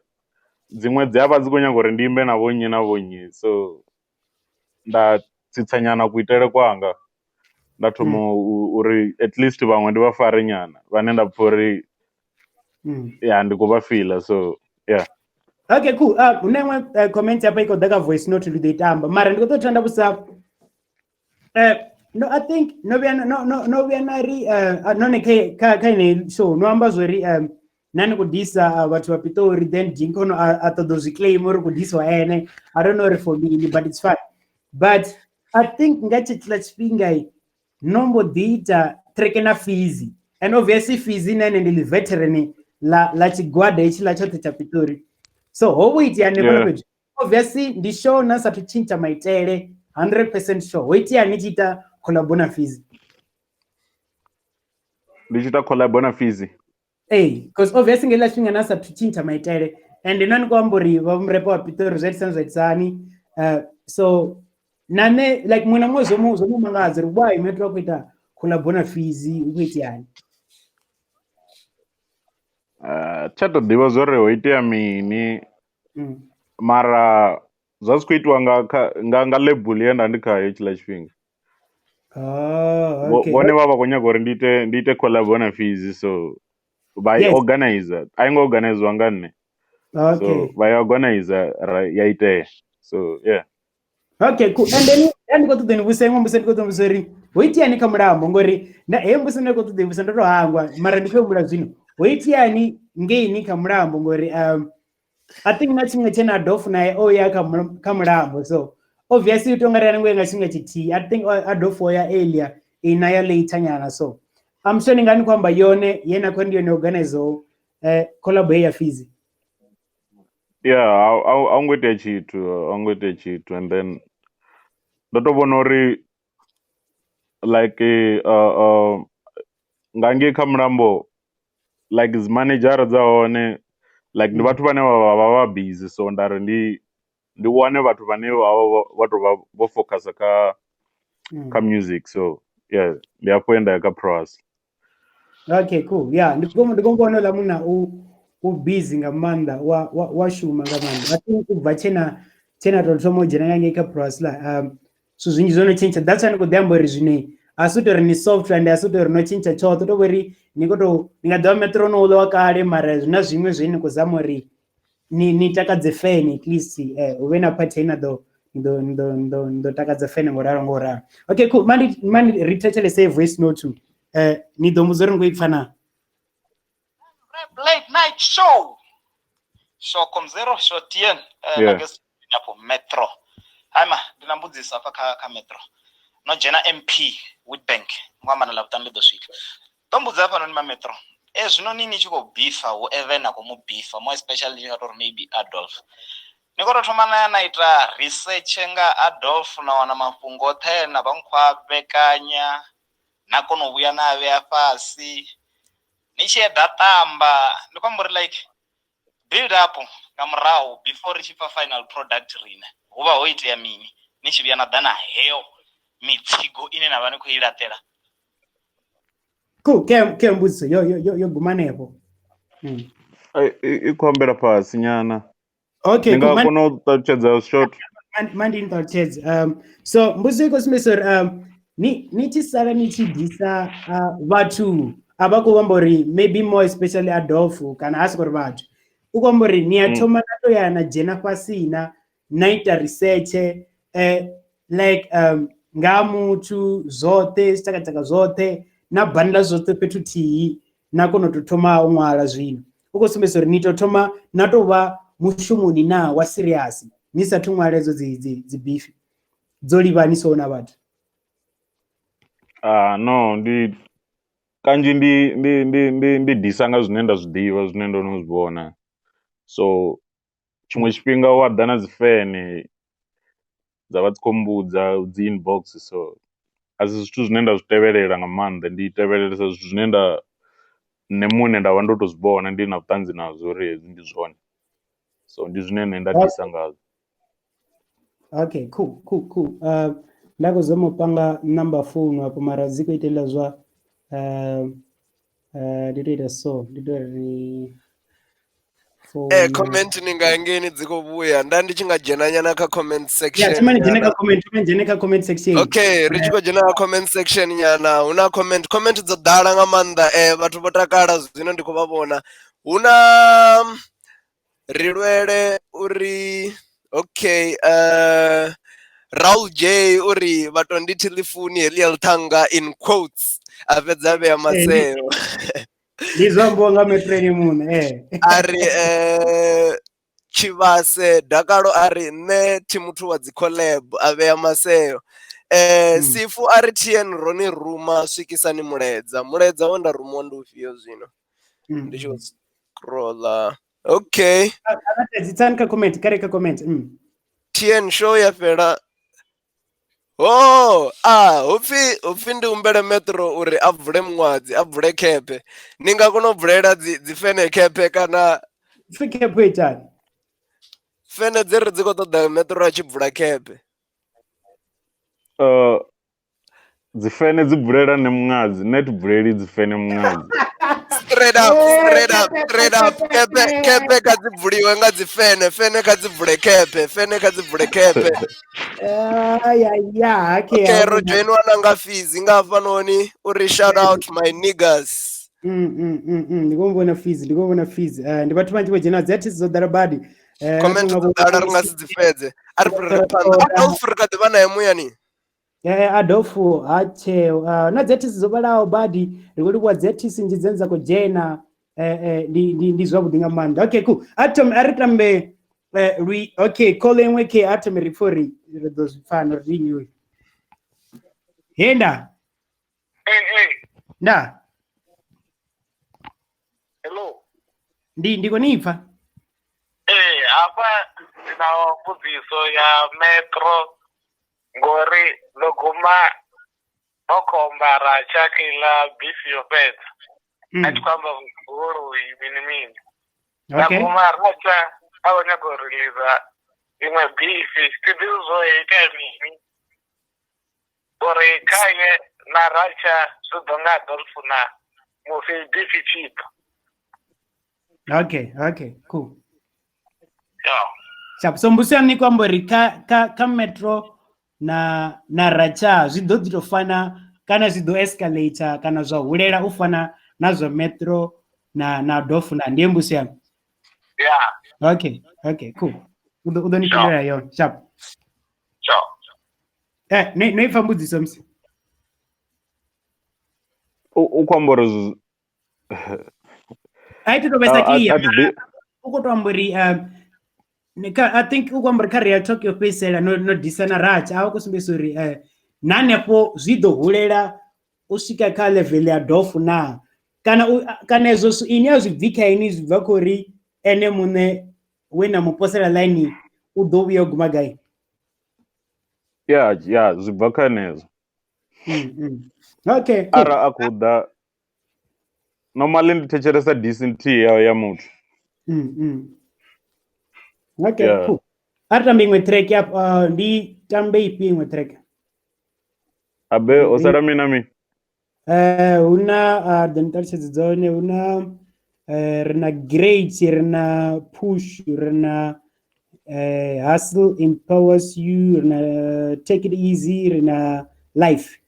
dziṅwe dzi avha dzi khou nyaga uri ndi imbe na vhonnyi na vhonnyi, so nda tsitsa nyana kuitele kwanga, nda thoma uri at least vhaṅwe ndi vha fare nyana vhane nda pfha uri ya ndi khou vha fila, so yeah. Okay, cool. Hu na iṅwe comment hafha i khou ḓa kha voice note, ndi ḓo i tamba mara ndi khou ṱoḓa thanda vhusa. No, I think no vhuya na ri none kha ine show no amba zwori na ni khou disa vhathu vha Pitori, then Dinkono a ṱoḓa u zwi claim uri khou diswa ene. I don't know uri for mini, but it's fine. But I think nga tshetshila tshifhinga no mbo ḓi ita track na Fizzy, and obviously Fizzy na ene ndi ḽi veteran la tshigwada hetshiḽa tshoṱhe tsha Pitori, so ho vho itea ni fhano fhethu. Obviously ndi show na sathu tshintsha maitele 100% sure. Ho itea ni tshi ita collabo na Fizzy? Ndi tshi ita collabo na Fizzy? Ee, because obviously nga hetshiḽa tshifhinga na sathu tshintsha maitele, and ndo ni khou amba uri vha murepo wa Pitori zwa itisani zwa itisani, so na nṋe like muṅwe na muṅwe zwo mu mangadza uri why Metro a khou ita collabo na Fizzy, hu khou iteani? Tsha to ḓivha zwori ho itea mini, mara zwa zwi khou itiwa nga label ye nda ndi khayo hetshiḽa tshifhinga. Vhone vha vha khou nyaga uri ndi ite collabo na Fizzy, so vha i organizer, a i ngo organiziwa nga nṋe. So vha i organizer ya itea, so yeah. Okay, cool. And then ndi khou ṱoḓa ni vhusa iṅwe mbudziso, ndi khou ṱoḓa vhusa uri ho iteani kha mulambo, ngori heyo mbudziso ndi khou ṱoḓa vhusa ndo to hangwa, mara ndi khou humbula zwino. Ho iteani ngeini kha mulambo, ngori I think na tshiṅwe tshe na Adolf naye o ya kha mulambo, so obviously u tonga ri nga nga tshiṅwe tshithihi. I think Adolf o ya earlier, ina ya later nyana, so I'm sure ni nga ni khou amba yone ye na khou ndi yone organize collab ya Fizzy. Yeah, a ngo itea tshithu, and then ndo to vhona uri like nga ngei kha mulambo like dzi manager dza hone like ndi vhathu vhane vha vha busy, so nda ri ndi wane vhathu vhane vha to vha vho focus kha music, so yeah, ndi hafho he nda ya kha Proas. Okay, cool. Yeah, ndi khou vhona uḽa munna u busy nga maanḓa, wa shuma nga maanḓa. I think u bva tshena to thoma u dzhena nga ngei kha Proas la, zwithu zwinzhi zwo no tshintsha. That's why ndi khou ḓi amba uri zwino a si tou ri ni soft and a si tou ri no tshintsha tshoṱhe, to uri ni khou tou ni nga ḓivha Metro no uḽa wa kale, mara zwi na zwiṅwe zwine ni khou zama uri ni takadze fan at least, hu vhe na party ine ḓo ndo takadza fan ngo ralo ngo ralo. Okay, cool. Mani ri thetshelese voice note, ni ḓo mbudza uri ni khou i pfa na. Late night show. Show com 0 show 10 hapo Metro. Haima ndi na mbudziso hafha kha Metro. No dzhena MP Witbank ngo amba na ḽavhuṱanu ḽi ḓo swika. Ḓo mbudza hafha noni ma Metro. Zwino ni tshi khou bifa whoever na khou mu bifa, more especially nga tori maybe Adolf. Ni khou tou thoma na ita research nga Adolf, na wana mafhungo oṱhe na vha khou a vhekanya, na kona u vhuya na vhea fhasi. Ni tshi eda tamba, ndi khou amba uri like build up nga murahu before ri tshi pfa final product rine hu vha ho itea mini, ni tshi vhuya na ḓa na heyo mitsigo ine na vha ni khou i laṱela. Cool, ke mbudziso yo guma hanefho. I khou ambela fhasi nyana. Okay, ni nga kona u ṱalutshedza short. Mandi ni ṱalutshedze. So mbudziso i khou sumbedzisa uri ni tshi sala ni tshi ḓisa vhathu a vha khou amba uri maybe more especially Adolf kana a si khou ri vhathu, u khou amba uri ni a thoma na to ya na dzhena fhasi na ita research like nga muthu zwoṱhe zwitakataka zwoṱhe na banda zwoṱhe fhethu thihi na kona u tou thoma u ṅwala. Zwino u khou sumbedzisa uri ni tou thoma na tou vha mushumoni na wa serious ni sathu ṅwala edzo dzi bifi dzo livhanisaho na vhathu. Ah no, ndi kanzhi ndi disa nga zwine nda zwi ḓivha zwine ndo no zwi vhona, so tshiṅwe tshifhinga wa ḓa na dzi fene dza vha dzi khou mbudza dzi inbox, so a si zwithu zwine nda zwi tevhelela nga maanḓa, ndi tevhelelesa zwithu zwine nda nṋe muṋe nda vha ndo to zwi vhona ndi na vhuṱanzi nazwo uri hezwi ndi zwone, so ndi zwine nṋe nda disa ngazwo. Okay, cool, cool, cool. Nda khou zama u panga number phone afho mara dzi khou itela zwa ndi to ita so ndi to ri Eh, comment ni nga ngeni dzi khou vhuya nda ndi tshi nga dzhena nyana kha comment section. Yeah, thomani dzhene kha comment, thomani dzhene kha comment section. Okay, ri tshi khou dzhena kha comment section nyana, hu na comment, comment dzo ḓala nga maanḓa vhathu vho takala zwino ndi khou vha vhona. Hu na ri lwele uri okay Raul J uri vha to ndi thiḽifuni heḽi ḽithanga in quotes a fhedza a vhea maseo. Ndi zwo ambiwa nga Metro ene muṋe A ri Tshivhase Dakalo a ri nṋe thi muthu wa dzi collab a vhea maseo. Sifu a ri TN ro ni ruma swikisani mulaedza, mulaedza we nda rumiwa ndi ufhio zwino ndi tshi khou scrolla. Okay. Tsani kha comment, kha re kha comment. TN show ya fhela. Oh, ah, hupfi ndi humbele Metro uri a bvule muṅwadzi, a bvule khephe. Ni nga kona u bvulela dzi fene khephe kana Pfi khephe itani? Fene dzi ri dzi khou ṱoḓa Metro a tshi bvula khephe. Dzi fene dzi bvulela nṋe muṅadzi, nṋe thi bvuleli dzi fene muṅadzi. Straight up, straight up, straight up. Khephe, khephe kha dzi bvuliwe nga dzi fene, fene kha dzi bvule khephe, fene kha dzi bvule khephe. Ya, ya, okay. Okay, ro joinwa na nga Fizi nga hafhanoni uri shout out my niggas. Ndi khou vhona Fizi, ndi khou vhona Fizi. Ndi vhathu vhanzhi vho dzhena dzi artist dzo ḓala badi. Comment dzo ḓala ri nga si dzi fhedze. A ri fhirele phanḓa. Adolf ri kha ḓi vha naye muyani. Adolf ha tsheo na dzi artist dzo vhalaho badi, ri khou livhuwa dzi artist nnzhi dzine dza khou dzhena. Ndi zwavhuḓi nga maanḓa. Okay, cool. Atom a ri tambe lui. Okay, call iṅwe ke Atom ri pfhe uri ri ḓo zwi pfana uri ndi nnyi uyu. He nda. Hey, hey. Nda. Hello. Ndi khou ni pfa. Hafha ndi na mbudziso ya Metro ngori ndo guma o khomba ra tshakila bisi yo fhedza. A tshi khou amba goloi mini mini. Nda guma ratsha a khou nyaga u release iṅwe bisi, thi ḓivhi zwo itea mini. Uri khaye na ratsha zwi ḓo nga Adolf na musi bisi tshi bva. Okay, okay, cool. Yeah. Sharp. So mbusi ni khou amba uri kha Metro na Ratsha zwi ḓo ḓi tou fana kana zwi ḓo escalator kana zwa hulela u fana na zwa Metro na Adolf na ndiye mbusi yanu. Yeah. Okay, okay, cool. U ḓo ni fhindula yone. Sharp. Sure. No ipfa mbudziso msi. U khou amba uri A thi to vhesa clear. U khou to amba uri I think u khou amba uri kha Real Talk yo fhedzisela no disa na Ratsha a u khou sumbedzisa uri na hanefho zwi ḓo hulela u swika kha level ya Adolf na kana ezwo ini a zwi bvi kha ini zwi bva kha uri ene muṋe we na mu posela line u ḓo vhuya u guma gai. Yeah, yeah, zwi bva kha henezwo. Okay, cool. Ara a khou ḓa normally ndi thetshelesa decent ya muthu. Okay, Yeah. cool. A ri tambe iṅwe track ya ndi tambe ifhio iṅwe track? Abe o sala mina mi. Hu na ḓo ni ṱalutshedza dzone, hu na ri na Great, ri na Push, ri na Hustle Empowers You, ri na Take It Easy, ri na Life.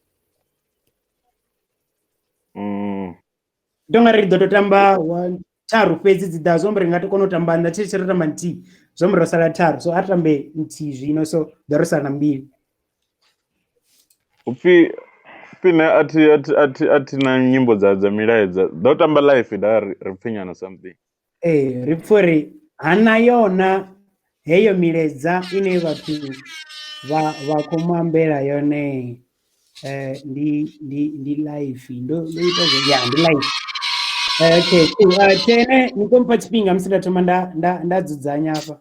Ndo nga ri ḓo to tamba 1 tharu fhedzi dzi ḓa, zwi amba ri nga to kona u tamba nṋa tshi ri tamba nthihi, zwi amba ro sala tharu, so a ri tambe nthihi zwino, so ḓo ro sala na mbili. Upfi nṋe a thi na nyimbo dza milaedza, ḓo tamba life da ri pfhe nyana something. Ri pfhe uri hana yona heyo milaedza ine vhathu vha khou mu ambela yone. Ndi live ndo ita zwo ya ndi live. Okay, cool. Tene ni khou mpha tshifhinga musi nda thoma nda dzudzanya hafha.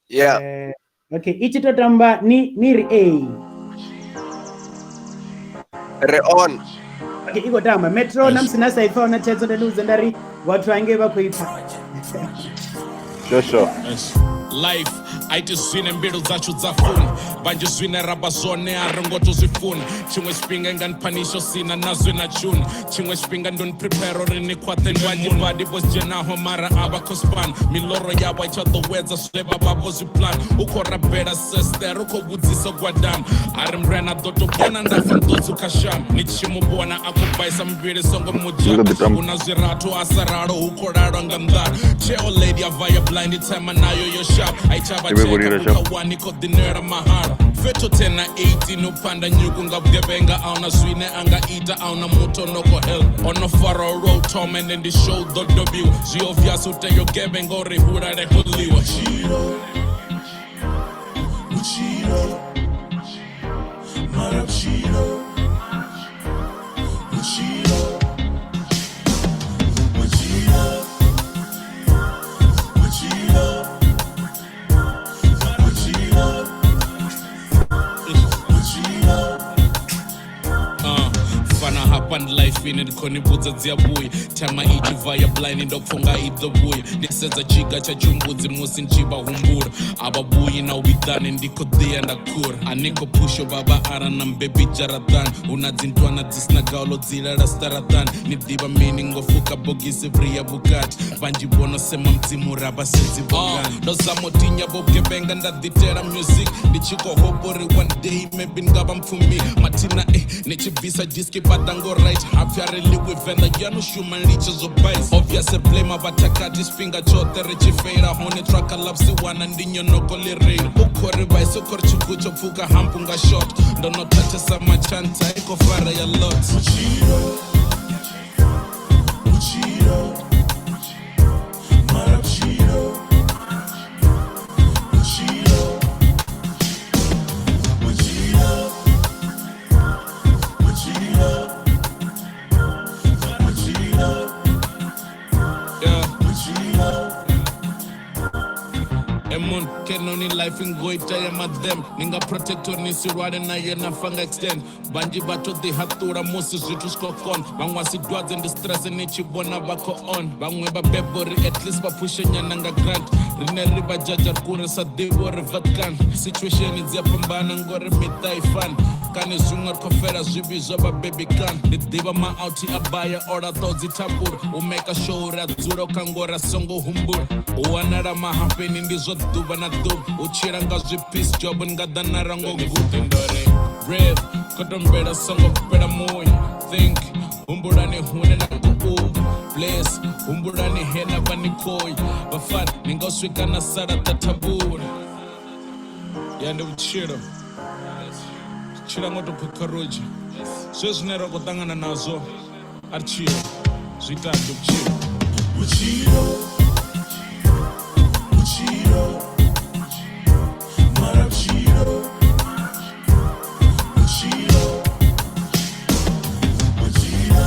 Yeah. Okay, i tshi to tamba ni ri a. Ri on. Okay, i khou tamba Metro na musi na sa ipfa na thaidzo nda ni vhudza nda ri vhathu hangei vha khou ipfa. Sure. Life aiti zwine mbilu dzashu dza funa vhanzhi zwine ra vha zwone a ri ngo to zwi funa tshiṅwe tshifhinga nga ni phanisho sina na zwe na tshuna tshiṅwe tshifhinga ndo ni prepare uri ni khwaṱhe vhanzhi vhadi vho dzhenaho mara a vha khou span miloro yavho i tsha ḓo wedza zwe vha vha vho zwi plan u khou rabela sister u khou vhudzisa gwadam a ri murena ḓo to vhona nda fa nḓodzi kha sham ni tshi mu vhona a khou baisa muvhili songo mudzha hu na zwirathu a sa ralo hu khou lalwa nga nḓala tsheo lady a vaya blind tema nayo yo sharp a i tsha vha cheka wani khou ḓinwela mahala fhethu 10 na 18 u phanda nyuku nga vhugevhenga a huna zwine a nga ita a huna muthu ono khou help ono farwa lwa u thoma ende ndi show ḓo dobiwa zwi obvious u tea u gevhenga uri hu lale ho ḽiwa Vhutshilo, mara vhutshilo, vhutshilo, vhutshilo, vhutshilo, vhutshilo, vhutshilo. Fana hafha ndi life ine ndi khou ni vhudza dzi a vhuya thema i tshi bva ya blind ndo pfha unga i ḓo vhuya ndi sedza tshiga tsha tshimbudzi musi ndi tshi vha humbula a vha vhuyi na u vhiḓani ndi khou ḓiya nda khura a ni khou phusho vha vha ara na mbebi dzharaṱani hu na dzintwana dzi sina gaulo dzi lala siṱaraṱani ni ḓivha mini ngo fuka bogisi vri ya vhukati vhanzhi vho no sema mudzimu ra vha sedzi vhongani ndo zama u tinya vho vhugevhenga nda ḓitela music ndi tshi khou hope uri one day maybe ndi nga vha mpfumi mathina ni tshi bvisa diski vhaḓa ngo right hapfi a ri ḽiwi venḓa ya no shuma litshe zwo baisa obvious ri blame vhathakati tshifhinga tshoṱhe ri tshi feila hone traka ḽa ndi nyonoko ḽi reila u khou ri vhaisa u khou ri tshikhu tsho pfuka hampu nga shot ndo no thathesa matshantsa i khou fara ya lot. Vhutshilo, vhutshilo, mara vhutshilo, vhutshilo, vhutshilo, vhutshilo, vhutshilo, vhutshilo. Emon kenoni life ngoita ya madem ninga protector ni si lwale na yena fanga extend vhanzhi vha to ḓi haṱula musi zwithu zwi khou kona vhaṅwe a si dwadze ndi stress ni tshi vhona vha khou on vhaṅwe vha beba uri at least vha phushe nyana nga grant rine ri vha dzhadzha ri kure sa ḓivhi uri Vatican situation dzi a fhambana ngori miṱa i fani kani zwiṅwe ri khou fela zwivhi zwa vhabebi kani ndi ḓivha maauthi a baya o laṱaho dzi thapula u meka show uri a dzula kha ngori a songo humbula u wanala mahafheni ndi zwa ḓuvha na ḓuvha u tshila nga zwi peace job ni nga ḓa na rango gude ndori breathe kotombela songo fhela muya think humbulani hune na khou bless humbulani he na vha ni khou vhafana ni nga swika na sala ṱathavhula ya ndi vhutshilo tshila ngo to khokharodzhi zwe zwine ra khou ṱangana nazwo a ri tshila zwi ita ndi vhutshilo. Vhutshilo, vhutshilo, mara vhutshilo, vhutshilo, vhutshilo,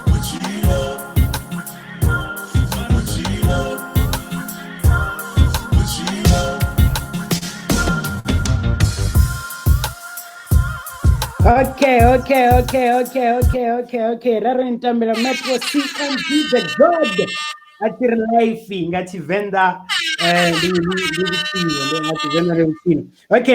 vhutshilo, vhutshilo, vhutshilo. Okay. Ra ri ntambela Metro CMG the God a tshi ri life nga Tshivenḓa ndi vhutshilo, ndi nga Tshivenḓa ndi vhutshilo. Okay.